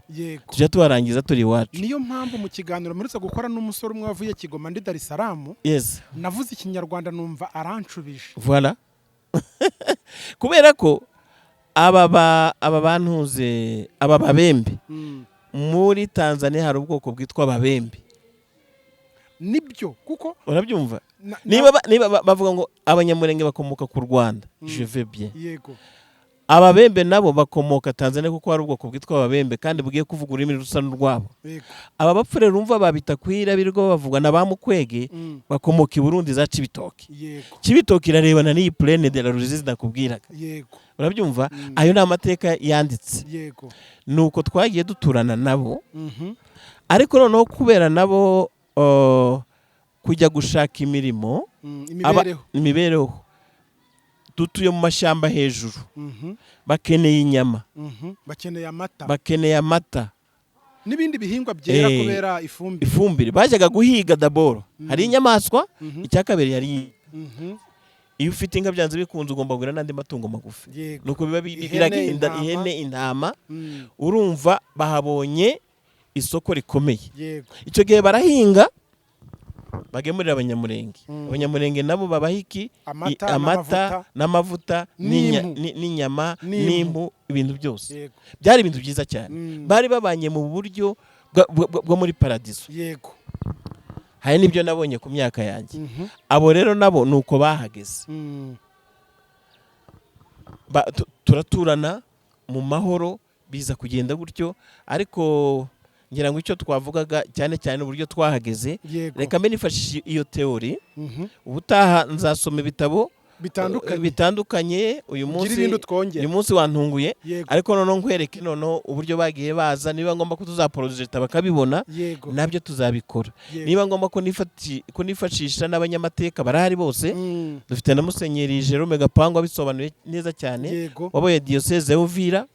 Tujya tuharangiza turi iwacu. Niyo mpamvu mu kiganiro mperutse gukora n'umusore umwe wavuye Kigoma, ndi Dar es Salaam, navuze Ikinyarwanda numva aranshubije. Voilà, kubera ko aba bantuze, aba Babembe, muri Tanzania hari ubwoko bwitwa Ababembe. Nibyo, kuko Urabyumva? Niba bavuga ngo Abanyamurenge bakomoka ku Rwanda, je vais bien. Ababembe nabo bakomoka Tanzania, kuko hari ubwoko bwitwa Ababembe kandi bugiye kuvuga ururimi rusa n'urwabo. Aba bapfure rumva babita kwira, birirwa bavuga na ba Mukwege, bakomoka i Burundi za Cibitoke. Cibitoke irarebana n'iyi plaine de la Ruzizi nakubwiraga. Urabyumva? Ayo ni amateka yanditse. Nuko twagiye duturana nabo, ariko noneho kubera nabo kujya gushaka imirimo, Imibereho. Imibereho, dutuye mu mashyamba hejuru, bakeneye inyama. Bakeneye amata. Bakeneye amata. N'ibindi bihingwa byera kubera ifumbire. Ifumbire. Bajyaga guhiga d'abord hari inyamaswa, icya kabiri hari iyo ufite inka, byanze bikunze ugomba kugura n'andi matungo magufi. Nuko biba Ihene, biragenda. intama. Ihene, intama. Urumva bahabonye isoko rikomeye. Icyo gihe barahinga, bagemurira Abanyamurenge. Abanyamurenge nabo babaha iki? Amata. Amata. N'amavuta. N'amavuta. N'impu. N'inyama. N'impu. N'impu, ibintu byose. Byari ibintu byiza cyane. Bari babanye mu buryo bwo muri paradiso. Hari n'ibyo nabonye ku myaka yanjye. Abo rero nabo ni uko bahageze. Turaturana mu mahoro, biza kugenda gutyo, ariko ngira ngo icyo twavugaga cyane cyane uburyo twahageze. Reka mbe nifashishije iyo théorie. Ubutaha nzasoma ibitabo bitandukanye. Bitandukanye. Uyu Ugira munsi, ibindi utwongera. uyu munsi wantunguye, ariko noneho nkwereke noneho uburyo bagiye baza. Niba ngombwa ko tuzaporojeta bakabibona, nabyo tuzabikora. Niba ngombwa ko nifashisha n'abanyamateka, barahari bose. Dufite na Musenyeri Jerome Gapangu abisobanuye neza cyane, wabaye diyoseze ya Uvira.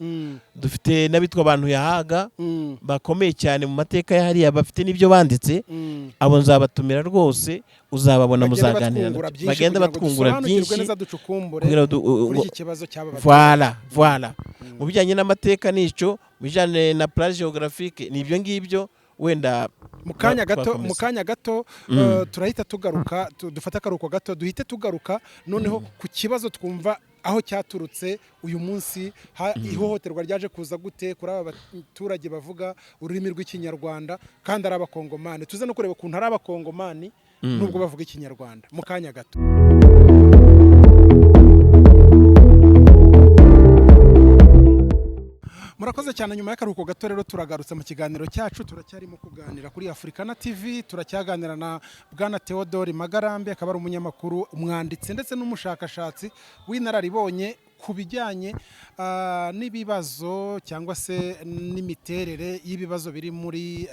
Dufite n'abitwa abantu yahaga, bakomeye cyane mu mateka ya hariya, bafite n'ibyo banditse. Abo nzabatumira rwose, uzababona, Bagende muzaganira batwungura nabyo. byinshi Bagenda kugira ngo batwungura dusobanukirwe byinshi neza, ducukumbure kugira ngo kuri iki kibazo cy'aba baturage. Voilà, mu bijyanye n'amateka nicyo, mu bijyanye na plage géographique ni ibyo ngibyo wenda. Mu kanya gato, Twakomeza. mu kanya gato, turahita tugaruka, dufate akaruhuko gato, duhite tugaruka noneho ku kibazo twumva aho cyaturutse uyu munsi, ihohoterwa ryaje kuza gute kuri aba baturage bavuga ururimi rw'Ikinyarwanda kandi ari Abakongomani. Tuze no kureba ukuntu ari Abakongomani nubwo bavuga Ikinyarwanda. Mu kanya gato. Murakoze cyane. Nyuma y'akaruhuko gato rero turagarutse mu kiganiro cyacu. Turacyarimo kuganira kuri Africana TV, turacyaganira na Bwana Theodore Magarambe, akaba ari umunyamakuru, umwanditsi ndetse n'umushakashatsi w'inararibonye ku bijyanye n'ibibazo cyangwa se n'imiterere y'ibibazo biri muri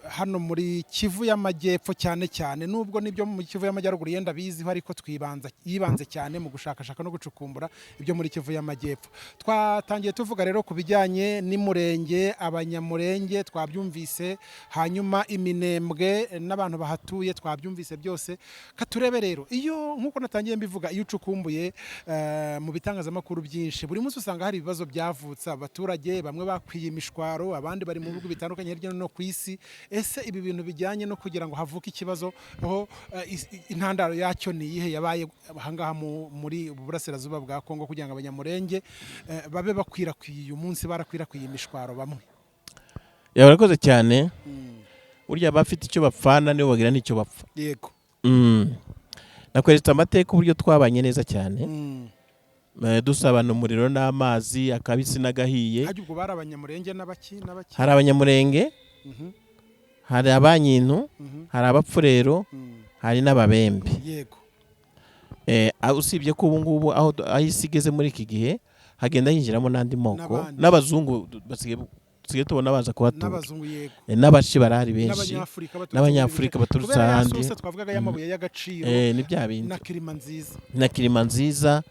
hano muri Kivu y'Amajyepfo cyane cyane, nubwo n'ibyo mu Kivu y'Amajyaruguru yenda biziho, ariko twibanza yibanze cyane mu gushakashaka no gucukumbura ibyo muri Kivu y'Amajyepfo. Twatangiye tuvuga rero ku bijyanye n'Imurenge, Abanyamurenge twabyumvise, hanyuma Iminembwe n'abantu bahatuye twabyumvise byose. Katurebe rero, iyo nk'uko natangiye mbivuga, iyo ucukumbuye mu bitangazamakuru byinshi buri munsi usanga hari ibibazo byavutse, abaturage bamwe bakwiye imishwaro, abandi bari mu bihugu bitandukanye hirya no hino ku isi. Ese ibi bintu bijyanye no kugira ngo havuke ikibazo, aho intandaro yacyo ni iyihe yabaye ahangaha muri ubu burasirazuba bwa Kongo kugira ngo Abanyamurenge babe bakwirakwiye uyu munsi, barakwirakwiye imishwaro bamwe? Ya, barakoze cyane. Burya abafite icyo bapfana nibo bagira n'icyo bapfa. Nakweretse amateka, uburyo twabanye neza cyane, dusabana umuriro n'amazi, akabisi n'agahiye. Hajya ubwo bari Abanyamurenge n'abaki n'abaki? Hari Abanyamurenge, hari Abanyintu, hari Abapfurero, hari n'Ababembe. Usibye ko ubu ngubu aho isi igeze muri iki gihe hagenda hinjiramo n'andi moko. N'abandi. N'abazungu basigaye Dusigaye tubona baza kuhatura. N'abazungu, yego. N'abaci barahari benshi. N'abanyafurika baturutse N'abanyafurika muri ibi bice. baturutse Kubera ya ahandi. source twavugaga y'amabuye y'agaciro Ni bya bindi. Na climat nziza. Na climat nziza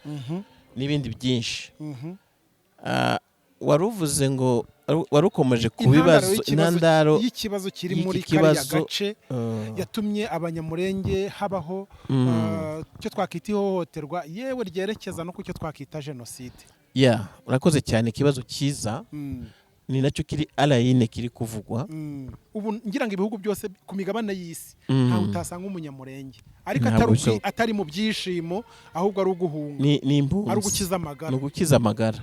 n'ibindi byinshi. Wari uvuze ngo wari ukomeje ku Intandaro bibazo y'ikibazo intandaro y'ikibazo kiri y'iki muri kariya kibazo, gace yatumye Abanyamurenge habaho icyo twakwita ihohoterwa, yewe ryerekeza no ku cyo twakwita jenoside. Yeah, urakoze cyane, ikibazo cyiza. Ni nacyo kiri arayine kiri kuvugwa. Ubu ngira ngo ibihugu byose ku migabane y'isi ntawe utasanga Umunyamurenge, ariko Ntabwo bishoboka. atari mu byishimo, ahubwo ari uguhunga, Ni impunzi. Ari ugukiza amagara. Ni ugukiza amagara.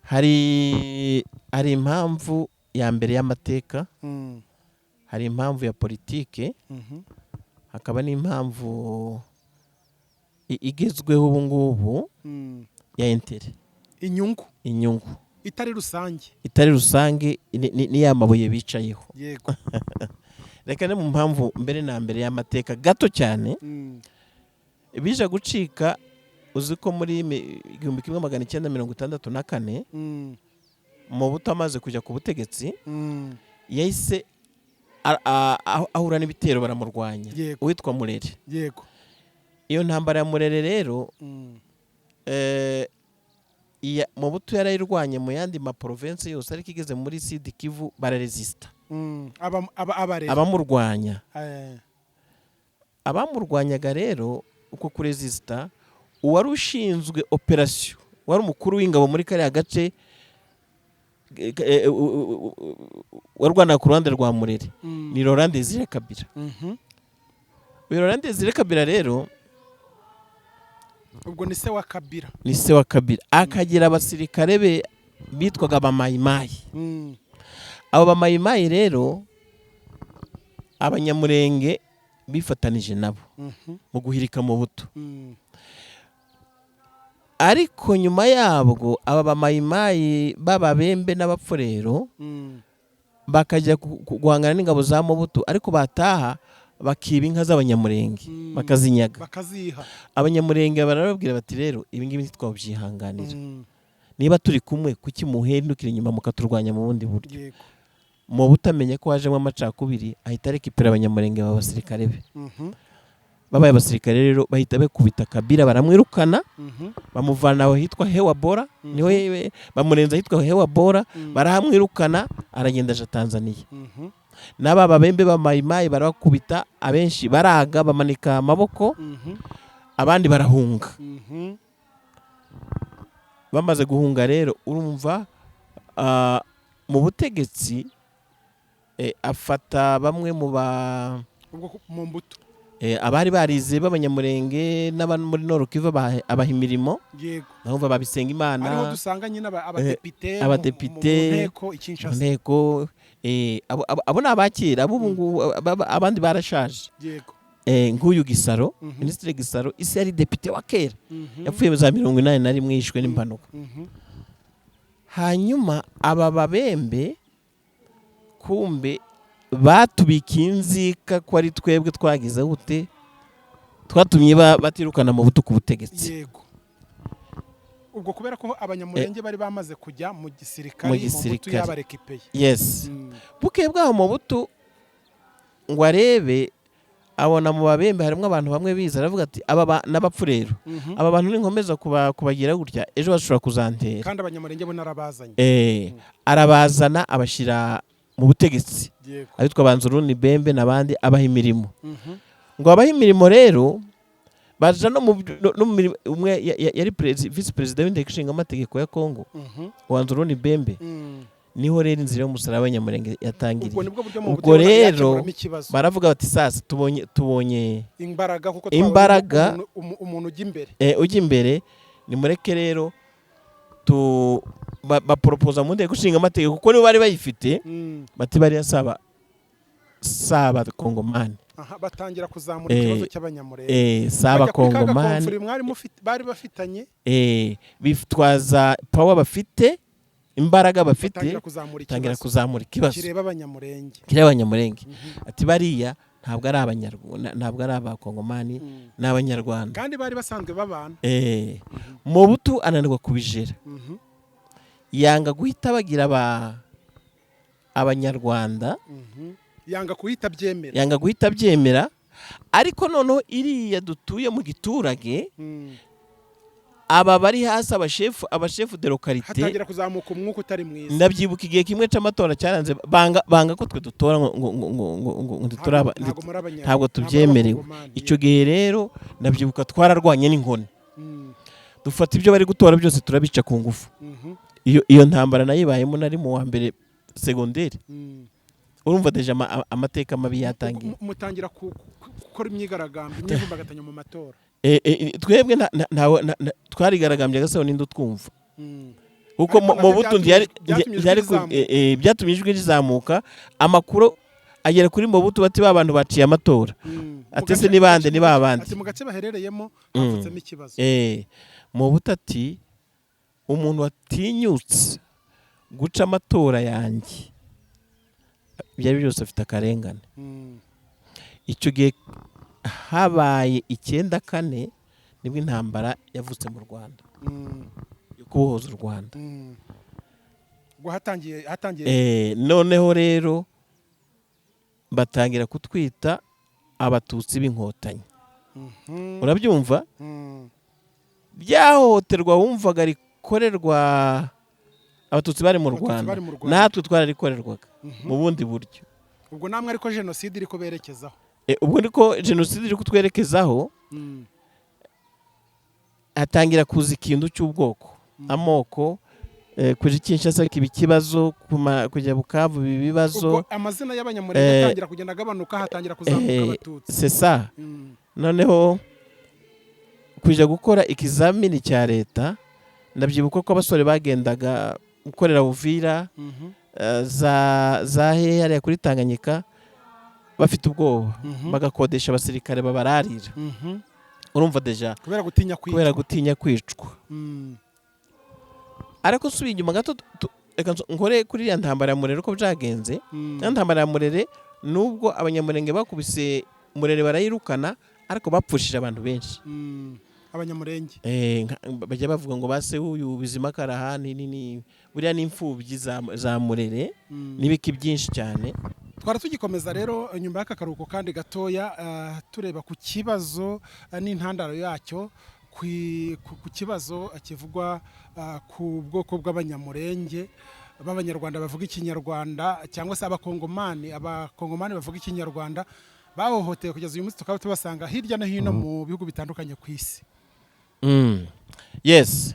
Hari impamvu ya mbere y'amateka, hari impamvu ya politike, hakaba n'impamvu igezweho ubu ngubu ya intérêt. Inyungu. Inyungu. Itari rusange. Itari rusange, ni ya mabuye bicayeho. Reka ne mu mpamvu mbere na mbere y'amateka gato cyane. Bije gucika, uzi ko muri 1964, Mobutu amaze kujya ku butegetsi, yahise ahura n'ibitero, baramurwanya, uwitwa Murere. Iyo ntambara ya Murere rero, Mobutu yarayirwanye mu yandi maprovinsi yose, ariko igeze muri Sud Kivu bararesista. Abarera. Abamurwanya, abamurwanyaga rero, uko kuresista, uwari ushinzwe opération, wari umukuru w'ingabo muri kariya gace, warwanaga ku ruhande rwa Murere, ni Laurent Desire Kabila. Uyu Laurent Desire Kabila rero, Ubwo ni se wa Kabila. Ni se wa Kabila, akagira abasirikare be bitwaga abamayimayi. Abo bamayimayi rero, Abanyamurenge bifatanije nabo mu guhirika Mobutu. Ariko nyuma yabwo, aba bamayimayi b'Ababembe n'Abapfurero bakajya guhangana n'ingabo za Mobutu, ariko bataha bakiba inka z'Abanyamurenge, bakazinyaga. Bakaziha. Abanyamurenge barababwira bati: "Rero ibi ngibi ntitwabyihanganira. Niba turi kumwe, kuki muhindukira inyuma mukaturwanya mu bundi buryo?" Mobutu amenya ko hajemo amacakubiri, ahita arekipera Abanyamurenge baba abasirikare be. Babaye abasirikare rero, bahita bakubita Kabila, baramwirukana, bamuvana aho hitwa Hewa Bora. Niho bamurenza ahitwa Hewa Bora, barahamwirukana, aragenda aja Tanzania. N'aba babembe ba Mayimayi barabakubita, abenshi baraga bamanika amaboko, abandi barahunga. Bamaze guhunga rero, urumva, mu butegetsi, afata bamwe mu ba Ubwo mu mbuto. Abari barize b'Abanyamurenge n'aba muri Nord Kivu, abaha imirimo. Ndumva babisenga Imana. Ariho dusanga nyine abadepite abadepite mu nteko i mu Kinshasa. nteko. Abo ni abakera, abo ngubu abandi barashaje. Nk'uyu Gisaro, Minisitiri Gisaro isi, yari depite wa kera, yapfuye mu za 81, yishwe n'impanuka. Hanyuma aba babembe kumbe batubikiye inzika ko ari twebwe twagize gute, twatumye batirukana Mobutu ku butegetsi. Yego, ubwo kubera ko Abanyamurenge bari bamaze kujya mu gisirikare, Mu mu Mbutu gisirikare. yabarekipeye. Yes. Bukeye bwaho, Mobutu ngo arebe, abona mu babembe harimo abantu bamwe bize, aravuga ati: "Aba n'abapfu rero, aba bantu ninkomeza kubagira gutya, ejo bashobora kuzantera." Kandi Abanyamurenge bo narabazanye. Arabazana, abashyira mu butegetsi, abitwa Banzuruni Bembe n'abandi, abaha imirimo. Ngo abahe imirimo rero, baja no mu mirimo. Umwe yari visi perezida w'inteko ishinga amategeko ya Kongo, Wanzuruni Bembe. Niho rero inzira y'umusaraba w'Abanyamurenge Ubwo yatangiriye. Nibwo buryo mu Ubwo buryo rero yakemuramo ikibazo. baravuga bati: "Sasa tubonye imbaraga, kuko twabonye imbaraga, umuntu ujya imbere." Ujya imbere, nimureke rero tu baporopoza mu nteko ishinga amategeko, kuko nibo bari bayifite, bati: "Bariya saba Kongomani." Aha, batangira kuzamura ikibazo cy'Abanyamurenge. Saba Bajya kuri ka Kongomani. Gakonfuri mwari mufite, bari bafitanye. Bitwaza power bafite, imbaraga bafite, batangira kuzamura batangira ikibazo kuzamura ikibazo kireba Abanyamurenge. Kireba Abanyamurenge, ati: "Bariya ntabwo ari Abanyarwanda, ntabwo ari Abakongomani, ni Abanyarwanda." Kandi bari basanzwe babana. Mobutu ananirwa kubijera. Yanga guhita bagira Abanyarwanda. Yanga kuhita byemera. Yanga guhita byemera, ariko noneho iriya dutuye mu giturage, aba bari hasi, abashefu de localité, hatangira kuzamuka umwuka utari mwiza. Ndabyibuka igihe kimwe c'amatora cyaranze, banga ko twe dutora, ngo ntituraba. Ntabwo muri Ntabwo tubyemerewe. Abakongomani. Icyo gihe rero ndabyibuka twararwanye n'inkoni, dufata ibyo bari gutora byose turabica ku ngufu. Iyo ntambara nayibayemo nari mu wa mbere segonderi. Urumva déjà amateka mabi yatangiye. Mutangira gukora imyigaragambyo, imyivumbagatanyo mu matora. Twebwe twarigaragambye agasaho ninde utwumva, kuko Ariko nabyo mu butu byatumye ijwi rizamuka. Byatumye ijwi rizamuka, amakuru agera kuri Mobutu bati: "Ba bantu baciye amatora." Ati: "Ese ni bande?" "Ni ba bandi." Ati: "Mu gace baherereyemo havutsemo ikibazo." Mobutu ati: "Umuntu watinyutse guca amatora yanjye, ibyo ari byo byose afite akarengane." Icyo gihe habaye 94, nibwo intambara yavutse mu Rwanda yo kubohoza u Rwanda. Ubwo hatangiye Noneho rero batangira kutwita Abatutsi b'Inkotanyi. Urabyumva? Ryahohoterwa wumvaga rikorerwa Abatutsi bari mu Abatutsi Rwanda, bari mu Rwanda. natwe twararikorerwaga mu bundi buryo. Ubwo namwe ariko jenoside iri kuberekezaho. Ubwo niko jenoside iri kutwerekezaho. Hatangira kuza ikintu cy'ubwoko, amoko, kuja Kinshasa kiba ikibazo, kujya Bukavu biba ibibazo. Ubwo amazina y'Abanyamurenge atangira kugenda agabanuka, hatangira kuzamuka Abatutsi. C'est ça. Noneho kujya gukora ikizamini cya leta, ndabyibuka ko abasore bagendaga gukorera Uvira, za hehe hariya kuri Tanganyika, bafite ubwoba, bagakodesha abasirikare babararira. Urumva déjà. Kubera gutinya kwicwa. Kubera gutinya kwicwa. Ariko subiye inyuma gato, reka nkore kuri iriya ntambara ya Murere uko byagenze. Ya ntambara ya Murere, nubwo Abanyamurenge bakubise Murere barayirukana, ariko bapfushije abantu benshi. Abanyamurenge. Bajya bavuga ngo base uyu Bizima Karahani ni buriya n'imfubyi za Murere n'ibiki byinshi cyane. Twari tugikomeza rero nyuma y'aka karuhuko kandi gatoya, tureba ku kibazo n'intandaro yacyo, ku kibazo kivugwa ku bwoko bw'Abanyamurenge b'Abanyarwanda bavuga Ikinyarwanda, cyangwa se Abakongomani bavuga Ikinyarwanda bahohotewe kugeza uyu munsi, tukaba tubasanga hirya no hino mu bihugu bitandukanye ku isi. Yes,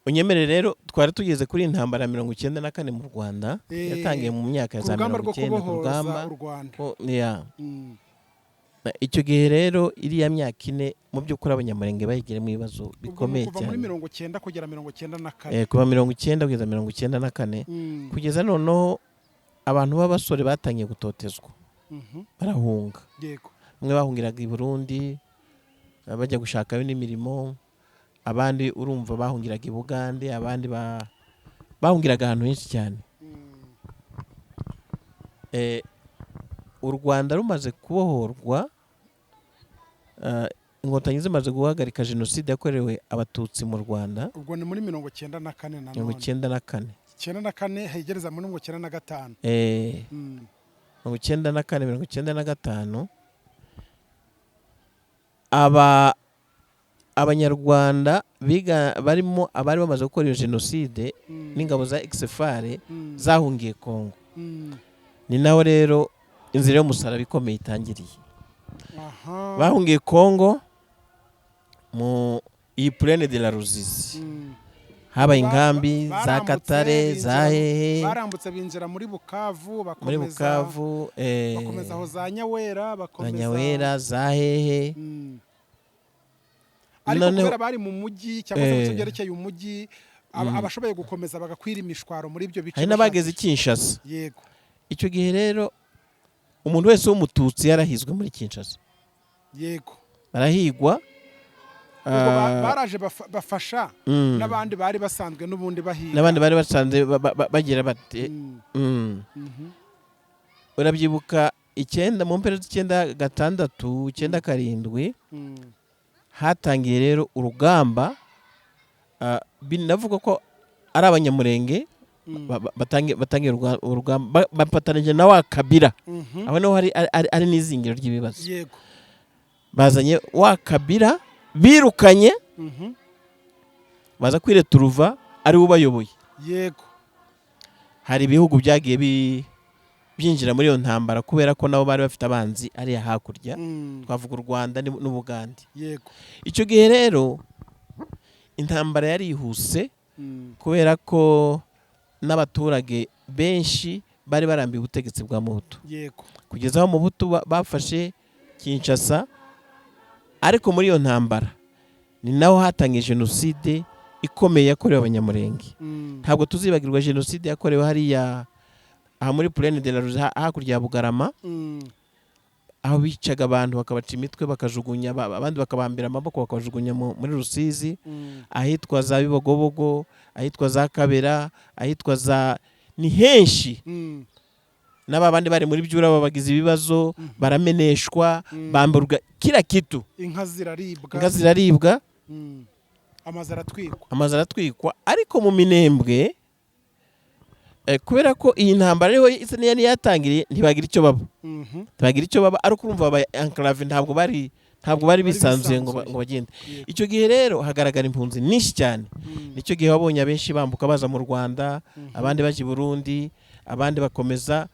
unyemere rero, twari tugeze kuri intambara ya 94 mu Rwanda, yatangiye mu myaka ya ku za rugamba mirongo rwo icyenda ku kubohoza rugamba u Rwanda. Yeah. Icyo gihe rero, iriya myaka 4, mu by'ukuri Abanyamurenge bayigiremo ibibazo Ubwo ni bikomeye kuva muri cyane. 90 kugera 94. Kuva 90 kugeza 94, kugeza noneho abantu b'abasore batangiye gutotezwa, barahunga. Bamwe bahungiraga i Burundi bajya gushakayo n'imirimo, abandi urumva bahungiraga i Bugande, abandi bahungiraga ahantu henshi cyane. U Rwanda rumaze kubohorwa, Inkotanyi zimaze guhagarika jenoside yakorewe Abatutsi mu Rwanda, Ubwo ni muri 94 mirongo nanone. icyenda na kane. 94 hegereza muri 95. 94, 95, aba Abanyarwanda biga barimo abari bamaze gukora iyo jenoside n'ingabo za ex-FAR zahungiye Kongo. Ni naho rero inzira y'umusaraba ikomeye itangiriye. Bahungiye Kongo mu iyi plaine de la Ruzizi. Habaye inkambi za Barambutse, Katare, za hehe. Barambutse binjira muri Bukavu, Muri bakomeza Bukavu, bakomeza aho za Nyawera, za bakomeza Nyawera, za hehe. Ariko kubera bari mu mujyi cyangwa se mu bice byerekeye umujyi, abashoboye gukomeza bagakwira imishwaro muri ibyo bice Hari n'abageze i bashakisha. Kinshasa. Icyo gihe rero umuntu wese w'Umututsi yarahizwe muri Kinshasa. Barahigwa. Ubwo baraje bafasha n'abandi bari basanzwe n'ubundi bahiga. N'abandi bari basanze bagira bati. Urabyibuka icyenda, mu mpera z'icyenda gatandatu, 97, hatangiye rero urugamba, binavuga ko Ari Abanyamurenge batangiye urugamba, bafatanije na wa Kabila. Aho niho hari ari n'izingiro ry'ibibazo. Bazanye wa Kabila birukanye, baza kwireturuva ari we ubayoboye. Hari ibihugu byagiye byinjira muri iyo ntambara kubera ko nabo bari bafite abanzi ariya hakurya. Twavuga u Rwanda n'Ubugande. Icyo gihe rero intambara yarihuse kubera ko n'abaturage benshi bari barambiwe ubutegetsi bwa Mobutu, kugeza aho Mobutu bafashe Kinshasa. Ariko muri iyo ntambara ni naho hatangiye jenoside ikomeye yakorewe Abanyamurenge. Ntabwo tuzibagirwa jenoside yakorewe hariya aha muri Plaine de la Ruzi, hakurya ya Bugarama, aho bicaga abantu bakabaca imitwe bakajugunya, abandi bakabambira amaboko bakabajugunya muri Rusizi, ahitwa za Bibogobogo, ahitwa za Kabera, ahitwa za ni henshi. N'aba bandi bari muri Byura babagize ibibazo, barameneshwa, bamburwa kila kitu. Inka ziraribwa. Inka ziraribwa. Amazu aratwikwa. Amazu aratwikwa. Ariko mu Minembwe, kubera ko iyi ntambara ariho isa n'iyari yatangiriye, ntibagira icyo baba. Ntibagira icyo baba, ariko urumva babaye enclavé, ntabwo bari bisanzuye ngo bisanzuye. Ngo bagende. Icyo gihe rero hagaragara impunzi nyinshi cyane. Nicyo gihe wabonye abenshi bambuka baza mu Rwanda, abandi bajya i Burundi, abandi bakomeza.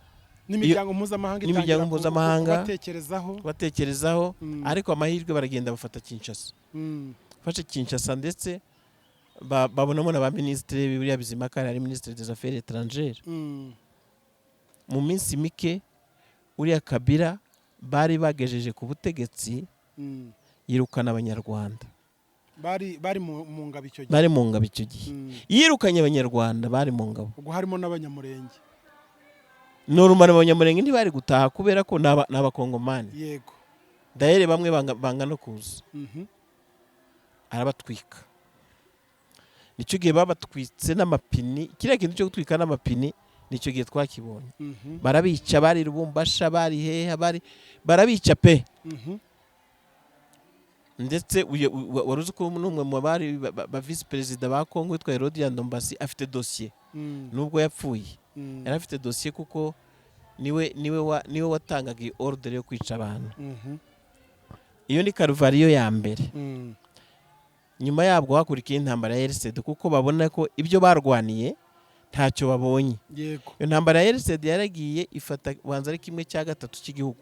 N'imiryango mpuzamahanga N'imiryango itangira mpuzamahanga. kubatekerezaho. Batekerezaho. Ariko amahirwe baragenda bafata Kinshasa. Bafashe Kinshasa, ndetse babonamo na ba minisitiri, buriya Bizimaka ari minisitiri des Affaires étrangères. Mu minsi mike uriya Kabila bari bagejeje ku butegetsi yirukana Abanyarwanda. Bari mu ngabo icyo gihe. Bari mu ngabo icyo gihe. Yirukanye Abanyarwanda bari mu ngabo. Ubwo harimo n'Abanyamurenge. Norumara Abanyamurenge ntibari gutaha kubera ko ni Abakongomani. Dahere bamwe banga no kuza. Arabatwika. Nicyo gihe babatwitse n'amapini. Kiriya kintu cyo gutwika n'amapini nicyo gihe twakibonye. Barabica, bari Rubumbasha, bari heha, bari barabica pe. Ndetse wari uzi ko n'umwe mu bari ba visi perezida ba Kongo witwa Herodian Ndombasi afite dosiye, nubwo yapfuye? Yari afite dosiye kuko niwe watangaga iyi ordre yo kwica abantu. Iyo ni karuvariyo ya mbere. Nyuma yabwo hakurikiye intambara ya RCD, kuko babona ko ibyo barwaniye ntacyo babonye. Iyo ntambara ya RCD yaragiye ifata banza ari kimwe cya gatatu cy'igihugu.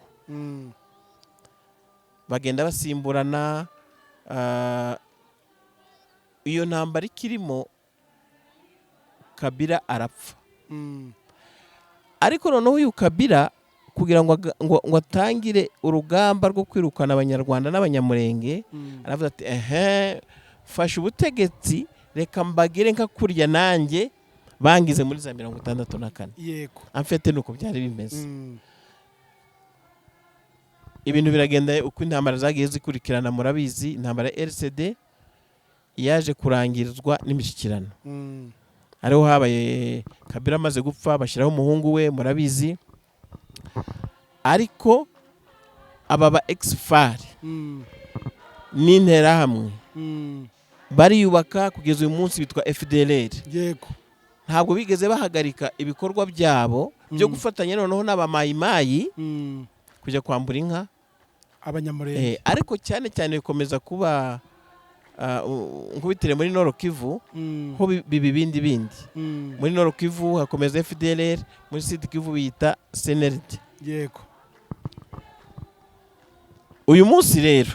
Bagenda basimburana. Iyo ntambara ikirimo, Kabila arapfa. Ariko noneho uyu Kabila kugira ngo atangire urugamba rwo kwirukana Abanyarwanda n'Abanyamurenge, aravuga ati: "Ehe, fashe ubutegetsi, reka mbagire nka kurya nanjye bangize muri za 64." Amfete nuko byari bimeze. Ibintu biragenda uko intambara zagiye zikurikirana, murabizi. Intambara ya RCD yaje kurangirizwa n'imishyikirano. Ariho habaye Kabila amaze gupfa bashyiraho umuhungu we, murabizi. Ariko aba ba ex-FAR n'Interahamwe bariyubaka kugeza uyu munsi bitwa FDLR. Ntabwo bigeze bahagarika ibikorwa byabo byo gufatanya noneho n'abamayimayi kujya kwambura inka Abanyamurenge. Ariko cyane cyane bikomeza kuba nkubitire muri Nord Kivu, ho biba ibindi bindi. Muri Nord Kivu hakomeza FDLR, muri Sud Kivu biyita CNRD. Uyu munsi rero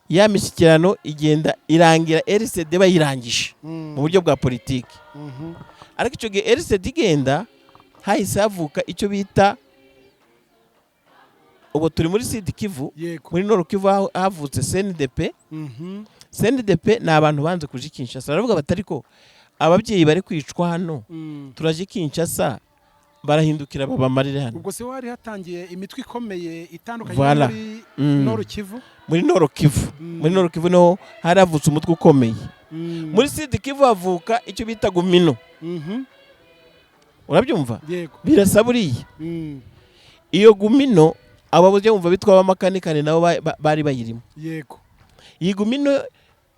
ya mishyikirano igenda irangira RCD bayirangije mu buryo bwa politiki. Ariko icyo gihe RCD igenda, hahise havuka icyo bita, ubu turi muri Sud Kivu, muri Nord Kivu havutse CNDP. CNDP ni abantu banze kuja i Kinshasa. Baravuga bati: "Ariko ababyeyi bari kwicwa hano, turaje i Kinshasa barahindukira babamarire hano." Ubwo se wari hatangiye imitwe ikomeye itandukanye Voilà. muri Nord Kivu? Muri Nord Kivu. Muri Nord Kivu niho hari havutse umutwe ukomeye. Muri Sud Kivu havuka icyo bita Gumino. Urabyumva? Yego. Birasa buriya. Iyo Gumino, aba bujya bumva bitwa abamakanikani nabo bari bayirimo. Iyi Gumino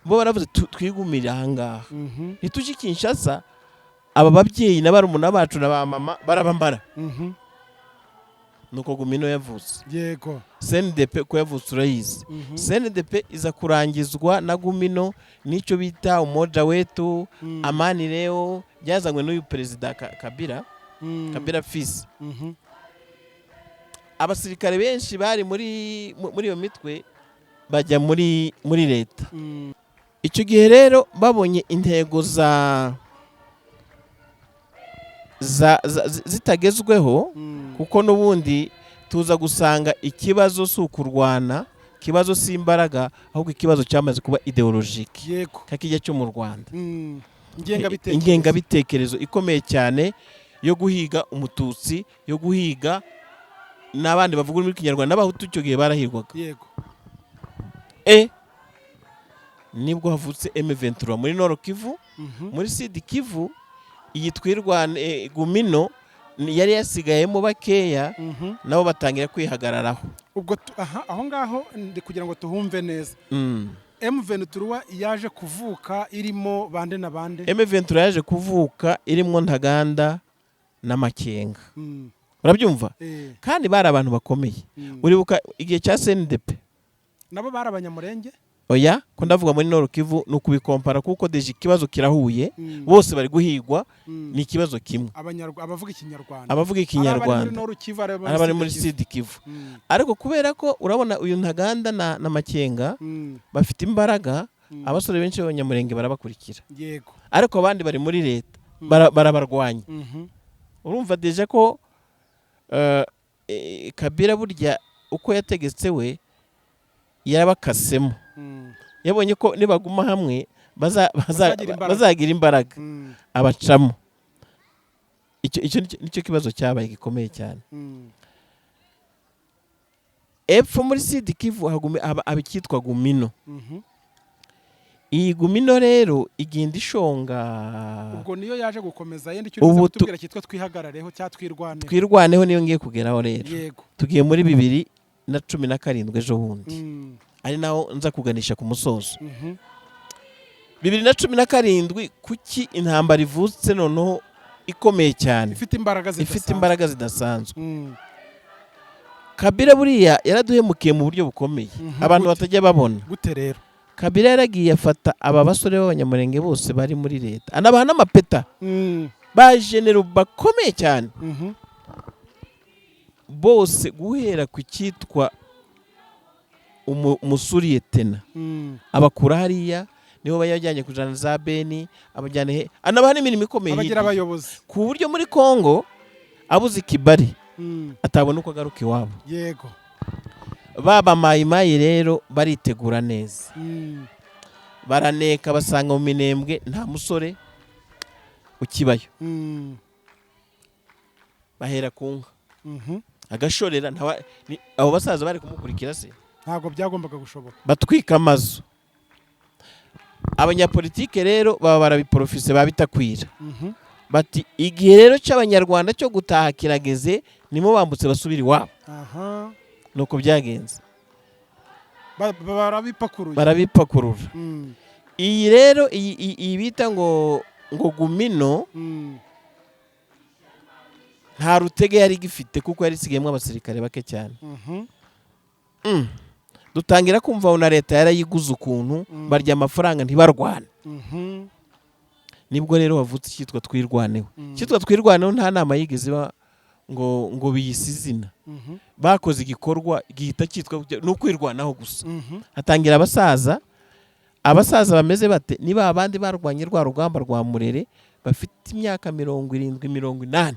Bo baravuze, "Twigumire ahangaha, ntitujye i Kinshasa, aba babyeyi na barumuna bacu na ba mama barabambara." Nuko Gumino yavutse. CNDP ko yavutse urayizi. CNDP iza kurangizwa na Gumino n'icyo bita Umoja Wetu, Amani Leo, byazanywe n'uyu perezida Kabila, Kabila fils. Abasirikare benshi bari muri iyo mitwe bajya muri leta. Icyo gihe rero babonye intego za zitagezweho, kuko n'ubundi tuza gusanga ikibazo si ukurwana, ikibazo si imbaraga, ahubwo ikibazo cyamaze kuba idéologique, kakijya cyo mu Rwanda. Ingengabitekerezo. Ingengabitekerezo ikomeye cyane yo guhiga Umututsi, yo guhiga n'abandi bavuga ururimi rw'Ikinyarwanda, n'Abahutu icyo gihe barahirwaga. Nibwo havutse M23 muri Nord Kivu. Muri Sud Kivu iyi Twirwane, Gumino yari yasigayemo bakeya, nabo batangira kwihagararaho. Ubwo aha aho ngaho ndi kugira ngo tuhumve neza. M23 yaje kuvuka irimo bande na bande? M23 yaje kuvuka irimo Ntaganda na Makenga. Urabyumva? Eh. Kandi bari abantu bakomeye. Uribuka igihe cya CNDP? Nabo bari Abanyamurenge? Oya, ko ndavuga muri Nord Kivu, ni ukubikompara kuko déjà ikibazo kirahuye. Bose bari guhigwa. Ni ikibazo kimwe. Abavuga Ikinyarwanda. Abavuga Ari abari muri Ikinyarwanda, Nord Kivu, ari ari abari muri Sud. Sud Kivu. Ariko kubera ko urabona uyu Ntaganda na Makenga bafite imbaraga, abasore benshi b'Abanyamurenge barabakurikira. Ariko abandi bari muri leta, barabarwanya. Urumva déjà ko Kabila burya uko yategetse we yarabakasemo. Yabonye ko nibaguma hamwe Bazagira imbaraga. bazagira imbaraga, abacamo. Icyo nicyo kibazo cyabaye gikomeye cyane. Epfo muri Sud Kivu haba icyitwa Gumino. Iyi Gumino rero igenda ishonga. Ubwo niyo yaje gukomeza yenda icyo Ubu uri kutubwira cyitwa Twihagarareho cyangwa Twirwaneho. Twirwaneho niyo ngiye kugeraho rero. Tugiye muri 2017 ejo bundi, ari naho nza kuganisha ku musozo. 2017, kuki intambara ivutse noneho ikomeye cyane? Ifite imbaraga Ifite zidasanzwe. imbaraga zidasanzwe. Kabila buriya yaraduhemukiye mu buryo bukomeye, abantu Gute? batajya babona. Gute rero? Kabila yaragiye afata aba basore b'Abanyamurenge bose bari muri leta, anabaha n'amapeta, ba généraux bakomeye cyane bose, guhera ku cyitwa umu sous-lieutenant, abakura hariya nibo bayajyanye kujana za Beni, abajyana he, anabaha n'imirimo ikomeye Abagira hirya. abayobozi. Ku buryo muri Kongo abuze ikibari atabona uko agaruka iwabo. Baba Mayimayi rero baritegura neza, baraneka, basanga mu Minembwe nta musore ukibayo. Bahera ku nka, agashorera abo basaza bari kumukurikira se? Ntabwo byagombaga gushoboka. Batwika amazu. Abanyapolitike rero baba barabiporofise, babitakwira, bati igihe rero cy'Abanyarwanda cyo gutaha kirageze, nimo bambutse basubira iwabo. Nuko byagenze. Barabipakuruye. Barabipakurura. Iyi rero iyi bita ngo Gumino, nta rutege yari igifite kuko yari isigayemo abasirikare bake cyane. Dutangira kumva na leta yarayiguze ukuntu, barya amafaranga ntibarwane. Nibwo rero havutse icyitwa Twirwaneho. Icyitwa Twirwaneho nta nama yigeze iba ngo biyise izina. Bakoze igikorwa gihita cyitwa ni ukwirwanaho gusa. Hatangira abasaza. Abasaza bameze bate? Niba abandi barwanye rwa rugamba rwa Murere, bafite imyaka 70, 80.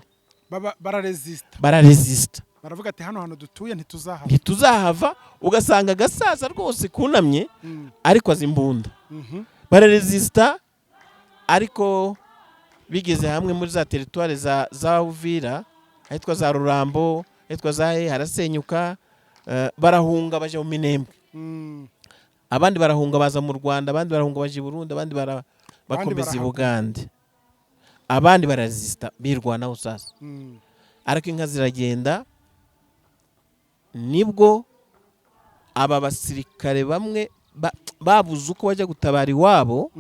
Baba bararesista. Bararesista. Baravuga ati hano hantu dutuye ntituzahava. Ntituzahava. Ugasanga agasaza rwose kunamye, ariko azi imbunda. Bararesista, ariko bigeze hamwe muri za territoires za Uvira, ahitwa za Rurambo, ahitwa za he, harasenyuka. Barahunga baja mu Minembwe. Abandi barahunga baza mu Rwanda, abandi barahunga baja i Burundi, abandi bakomeza i Barahaguma. Bugande, abandi bararesista birwanaho sasa. Ariko inka ziragenda. Nibwo aba basirikare bamwe babuze uko bajya gutabara iwabo,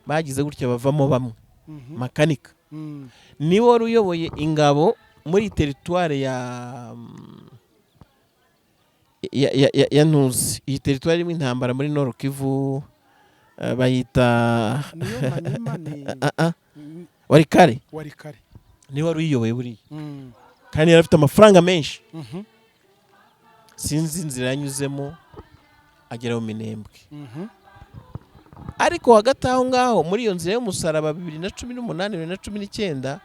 bagize gutya bavamo bamwe. Makanika niwe wari uyoboye ingabo muri territoire ya Ntuzi, iyi territoire irimo intambara muri Nord Kivu, bayita Niyo Manyema ni Ah, ah, Walikale. Walikale. Niwe wari uyiyoboye buriya, kandi yari afite amafaranga menshi. Sinzi inzira yanyuzemo agera mu Minembwe. Ariko hagati aho ngaho, muri iyo nzira y'umusaraba, 2018, 2019,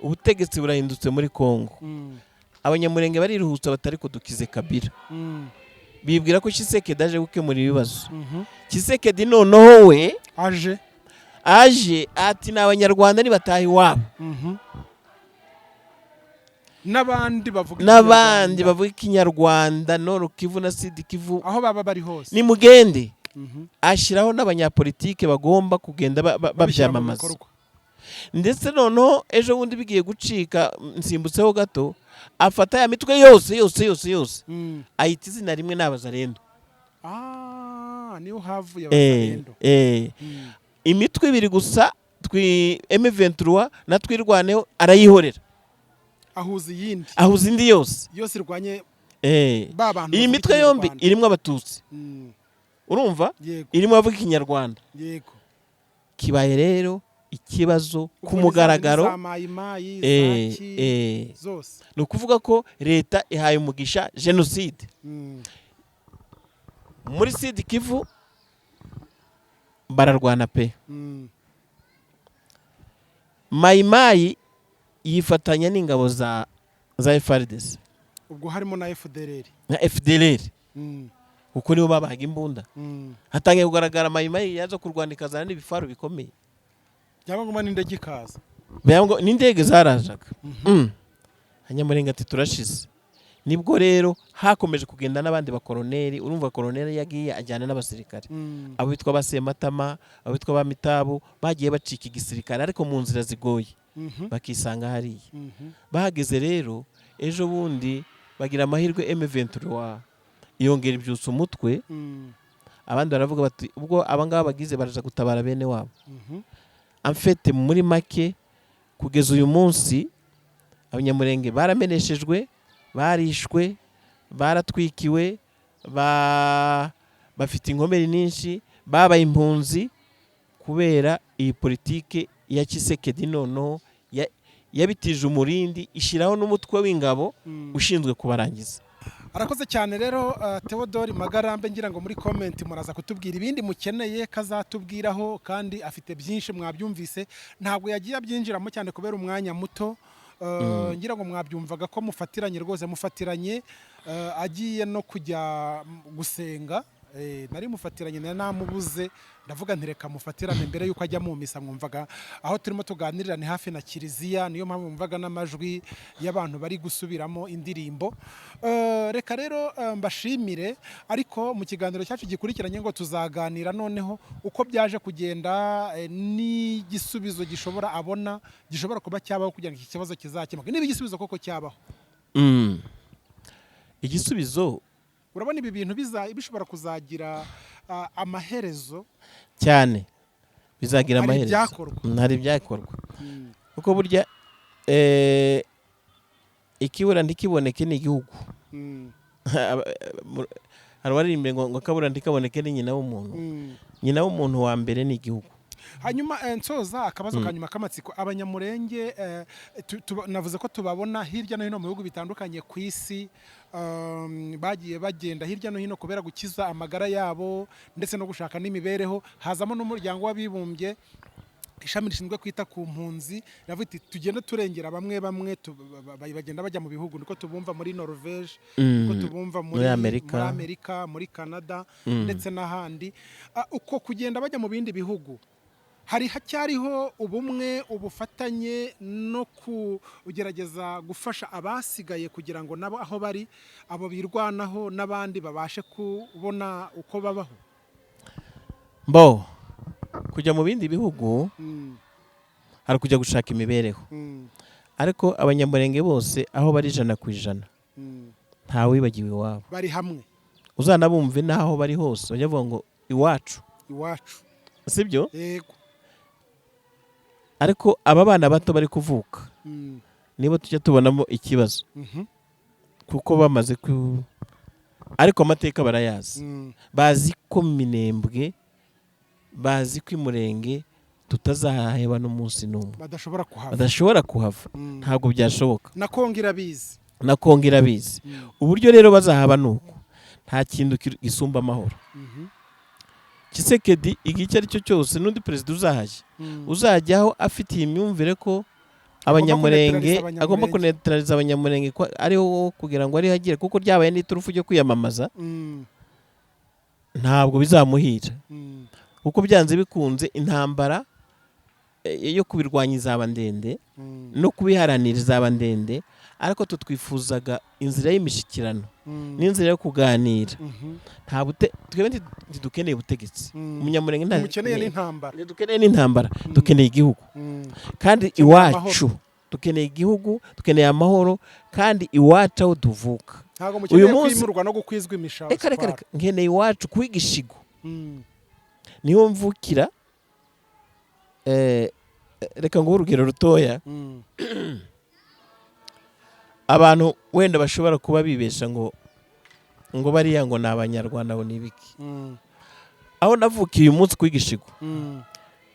ubutegetsi burahindutse muri Kongo. Abanyamurenge bariruhutsa, batari kudukize Kabila. Bibwira ko Tshisekedi aje gukemura ibibazo. Tshisekedi noneho we aje aje ati: "Ni Abanyarwanda nibataha iwabo." N'abandi bavuga N'abandi Ikinyarwanda. bavuga Ikinyarwanda, Nord Kivu na Sud Kivu, aho baba bari hose, nimugende. Ashyiraho n'abanyapolitike bagomba kugenda babishyira mu babyamamaza. bikorwa. Ndetse noneho ejo bundi bigiye gucika, nsimbutseho gato, afata ya mitwe yose yose yose yose, ayita izina rimwe, n'Abazarendo. Ah, niho havuye Abazarendo. Imitwe ibiri gusa, twi M23 na Twirwaneho, arayihorera. Ahuza iyindi. Ahuza indi yose. Yose irwanye ba bantu Iyi bavuga mitwe yombi Ikinyarwanda. irimo Abatutsi. Urumva? Yego. Irimo abavuga Ikinyarwanda. Kibaye rero ikibazo ku Ubwo ni mugaragaro. za Mayimayi, zaki zose. Ni ukuvuga ko leta ihaye umugisha jenoside. Muri Sud Kivu bararwana pe. Mayimayi yifatanya n'ingabo za FARDC. Ubwo harimo na FDLR. Na FDLR, kuko nibo babahaga imbunda. Hatangiye kugaragara Mayimayi yaza kurwana, ikazana n'ibifaru bikomeye. Byaba ngombwa n'indege ikaza. N'indege zarajaga. Abanyamurenga ati: "Turashize." Nibwo rero hakomeje kugenda n'abandi bakoroneri. Urumva, koroneri yagiye ajyana n'abasirikare, abo bitwa ba Sematama, abo bitwa ba Mitabu, bagiye bacika igisirikare ariko mu nzira zigoye, bakisanga hariya. Bahageze rero ejo bundi, bagira amahirwe, M23 yongera ibyutsa umutwe. Abandi baravuga bati: "Ubwo abangaba bagize baraza gutabara bene wabo." En fait, muri make, kugeza uyu munsi Abanyamurenge barameneshejwe, barishwe, baratwikiwe, bafite inkomere nyinshi, babaye impunzi kubera iyi politike ya Tshisekedi. Noneho yabitije umurindi, ishyiraho n'umutwe w'ingabo ushinzwe kubarangiza. Arakoze cyane rero, Theodore Magarambe. Ngira ngo muri comment muraza kutubwira ibindi mukeneye kazatubwiraho, kandi afite byinshi, mwabyumvise. Ntabwo yagiye abyinjiramo cyane kubera umwanya muto. Ngira ngo mwabyumvaga ko mufatiranye rwose, mufatiranye, agiye no kujya gusenga. Nari mufatiranye, nari namubuze, ndavuga nti: "Reka mufatirane mbere yuko ajya mu misa." Mwumvaga aho turimo tuganirira ni hafi na kiliziya, niyo mpamvu mwumvaga n'amajwi y'abantu bari gusubiramo indirimbo. Reka rero mbashimire, ariko mu kiganiro cyacu gikurikiranye ngo tuzaganira noneho uko byaje kugenda, n'igisubizo gishobora abona gishobora kuba cyabaho kugira ngo iki kibazo kizakemuke, niba igisubizo koko cyabaho. Igisubizo Urabona ibi bintu bishobora kuzagira amaherezo? Cyane, bizagira Hari amaherezo. ibyakorwa. Hari ibyakorwa, kuko burya ikibura ntikiboneke ni igihugu. Hari uwaririmbye ngo akabura ntikaboneke ni nyina w'umuntu. Nyina w'umuntu wa mbere ni igihugu. Hanyuma nsoza akabazo ka nyuma k'amatsiko: Abanyamurenge, navuze ko tubabona hirya no hino mu bihugu bitandukanye ku isi, bagiye bagenda hirya no hino kubera gukiza amagara yabo ndetse no gushaka n'imibereho. Hazamo n'Umuryango w'Abibumbye, ishami rishinzwe kwita ku mpunzi, riravuga iti: "Tugende turengera bamwe bamwe." Bagenda bajya mu bihugu, niko tubumva muri Norvege, niko tubumva Muri Amerika. muri Amerika, muri Canada ndetse n'ahandi. Uko kugenda bajya mu bindi bihugu, hari hacyariho ubumwe, ubufatanye no kugerageza gufasha abasigaye kugira ngo nabo aho bari, abo birwanaho n'abandi, babashe kubona uko babaho? Mbo kujya mu bindi bihugu, hari kujya gushaka imibereho, ariko Abanyamurenge bose aho bari, 100%, ntawibagiwe iwabo. Bari hamwe. Uzanabumve n'aho bari hose bajya bavuga ngo Iwacu. Iwacu. Sibyo? Yego. Ariko aba bana bato bari kuvuka nibo tujya tubonamo ikibazo, kuko bamaze ku, ariko amateka barayazi. Bazi ko Minembwe, bazi ko Imurenge tutazahaheba n'umunsi n'umwe. Badashobora kuhava. Badashobora kuhava. Ntabwo byashoboka. Na Kongo irabizi. Na Kongo irabizi. Uburyo rero bazahaba ni uko nta kintu gisumba amahoro. Tshisekedi, igihe icyo ari cyo cyose, n'undi perezida uzahajya, uzajyaho afite iyi myumvire ko Abanyamurenge kuneutraliza. Agomba Abanyamurenge. kuneutraliza Abanyamurenge, ko ariho kugira ngo ariho agire, kuko ryabaye n'iturufu ryo kwiyamamaza, ntabwo bizamuhira, kuko byanze bikunze intambara yo kubirwanya izaba ndende, no kubiharanira izaba ndende. Ariko tutwifuzaga inzira y'imishyikirano n'inzira yo kuganira. Nta twebwe ntidukeneye ubutegetsi. Umunyamurenge nta Ntimukeneye n'intambara. Ntidukeneye n'intambara. Dukeneye igihugu kandi Dukeneye iwacu. Dukeneye igihugu, dukeneye amahoro kandi iwacu aho tuvuka. Ntabwo mukeneye Uyu munsi- kwimurwa no gukwizwa imishahara. Reka, reka, reka, nkeneye iwacu kwiga ishigo, niho mvukira. Reka nguhe urugero rutoya. Abantu wenda bashobora kuba bibesha ngo bariya ngo ni Abanyarwanda, ngo ni ibiki. Aho navukiye uyu munsi kwiga ishigo,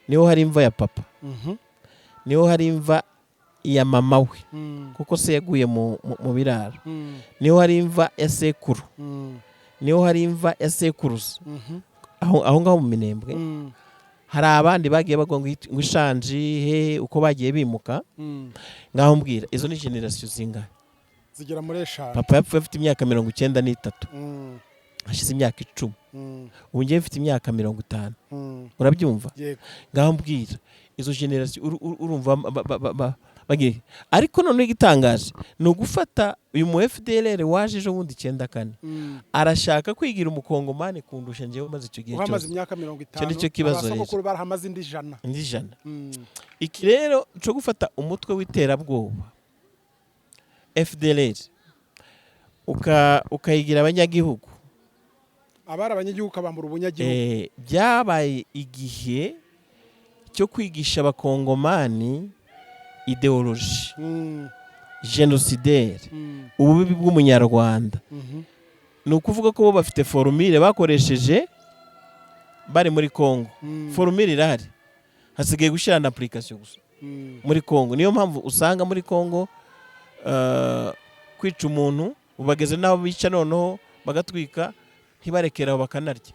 niho hari imva ya papa, niho hari imva ya mama we, kuko se yaguye mu biraro, niho hari imva ya sekuru, niho hari imva ya sekuruza. Aho ngaho mu Minembwe hari abandi bagiye bagwa ngo ishanji he, uko bagiye bimuka. Ngaho mbwira, izo ni génération zingahe? Zigera muri 5. Papa yapfuye afite imyaka 93. Hashize imyaka 10. Ubu ngewe mfite imyaka 50. Urabyumva? Yego. Ngaho mbwira izo génération, urumva bagiye. Ariko noneho igitangaje ni ugufata uyu mu FDLR waje ejo bundi 94, arashaka kwigira Umukongomani kundusha njyewe maze icyo gihe Uhamaze cyose. imyaka 50. Icyo nicyo kibazo rero. Abasogokuru barahamaze indi 100. Indi 100. Iki rero cyo gufata umutwe w'iterabwoba FDLR ukayigira abanyagihugu, Abari abanyagihugu ukabambura ubunyagihugu. Byabaye igihe cyo kwigisha Abakongomani idéologie génocidaire, ububi bw'Umunyarwanda. Ni ukuvuga ko bo bafite formule bakoresheje bari muri Congo. Formule irahari, hasigaye gushyira na application gusa muri Congo. Niyo mpamvu usanga muri Congo kwica umuntu ubageze n'aho bica, noneho bagatwika, ntibarekere aho, bakanarya.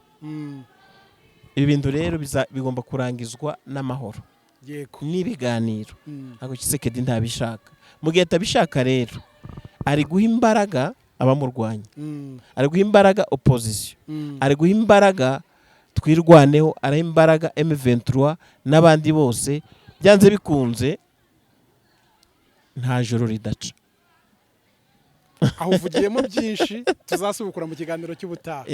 Ibi bintu rero bigomba kurangizwa n'amahoro n'ibiganiro. Ntabwo Tshisekedi ntabishaka. Mu gihe atabishaka rero, ari guha imbaraga abamurwanya, ari guha imbaraga opposition, ari guha imbaraga Twirwaneho, araha imbaraga M23 n'abandi bose. Byanze bikunze nta joro ridaca. Aho uvugiyemo byinshi tuzasubukura mu kiganiro cy'ubutaha.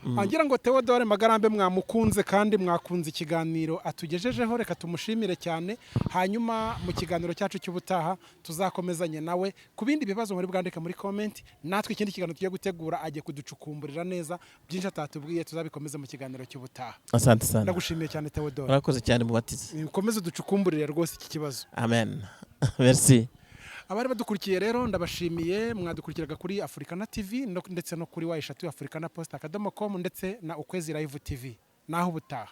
Ngira ngo Theodore Magarambe mwamukunze kandi mwakunze ikiganiro atugejejeho. Reka tumushimire cyane, hanyuma mu kiganiro cyacu cy'ubutaha tuzakomezanye nawe ku bindi bibazo muri bwandike muri comment. Natwe ikindi kiganiro tugiye gutegura, agiye kuducukumburira neza byinshi atatubwiye, tuzabikomeze mu kiganiro cy'ubutaha. Asante sana. Ndagushimiye cyane, Theodore. Urakoze cyane, Mubatizi. Ukomeze uducukumburire rwose iki kibazo. Amen, merci. Abari badukurikiye rero ndabashimiye. Mwadukurikiraga kuri Africana TV ndetse no kuri wa eshatu africana post akadomo com ndetse na Ukwezi Live TV. Naho ubutaha.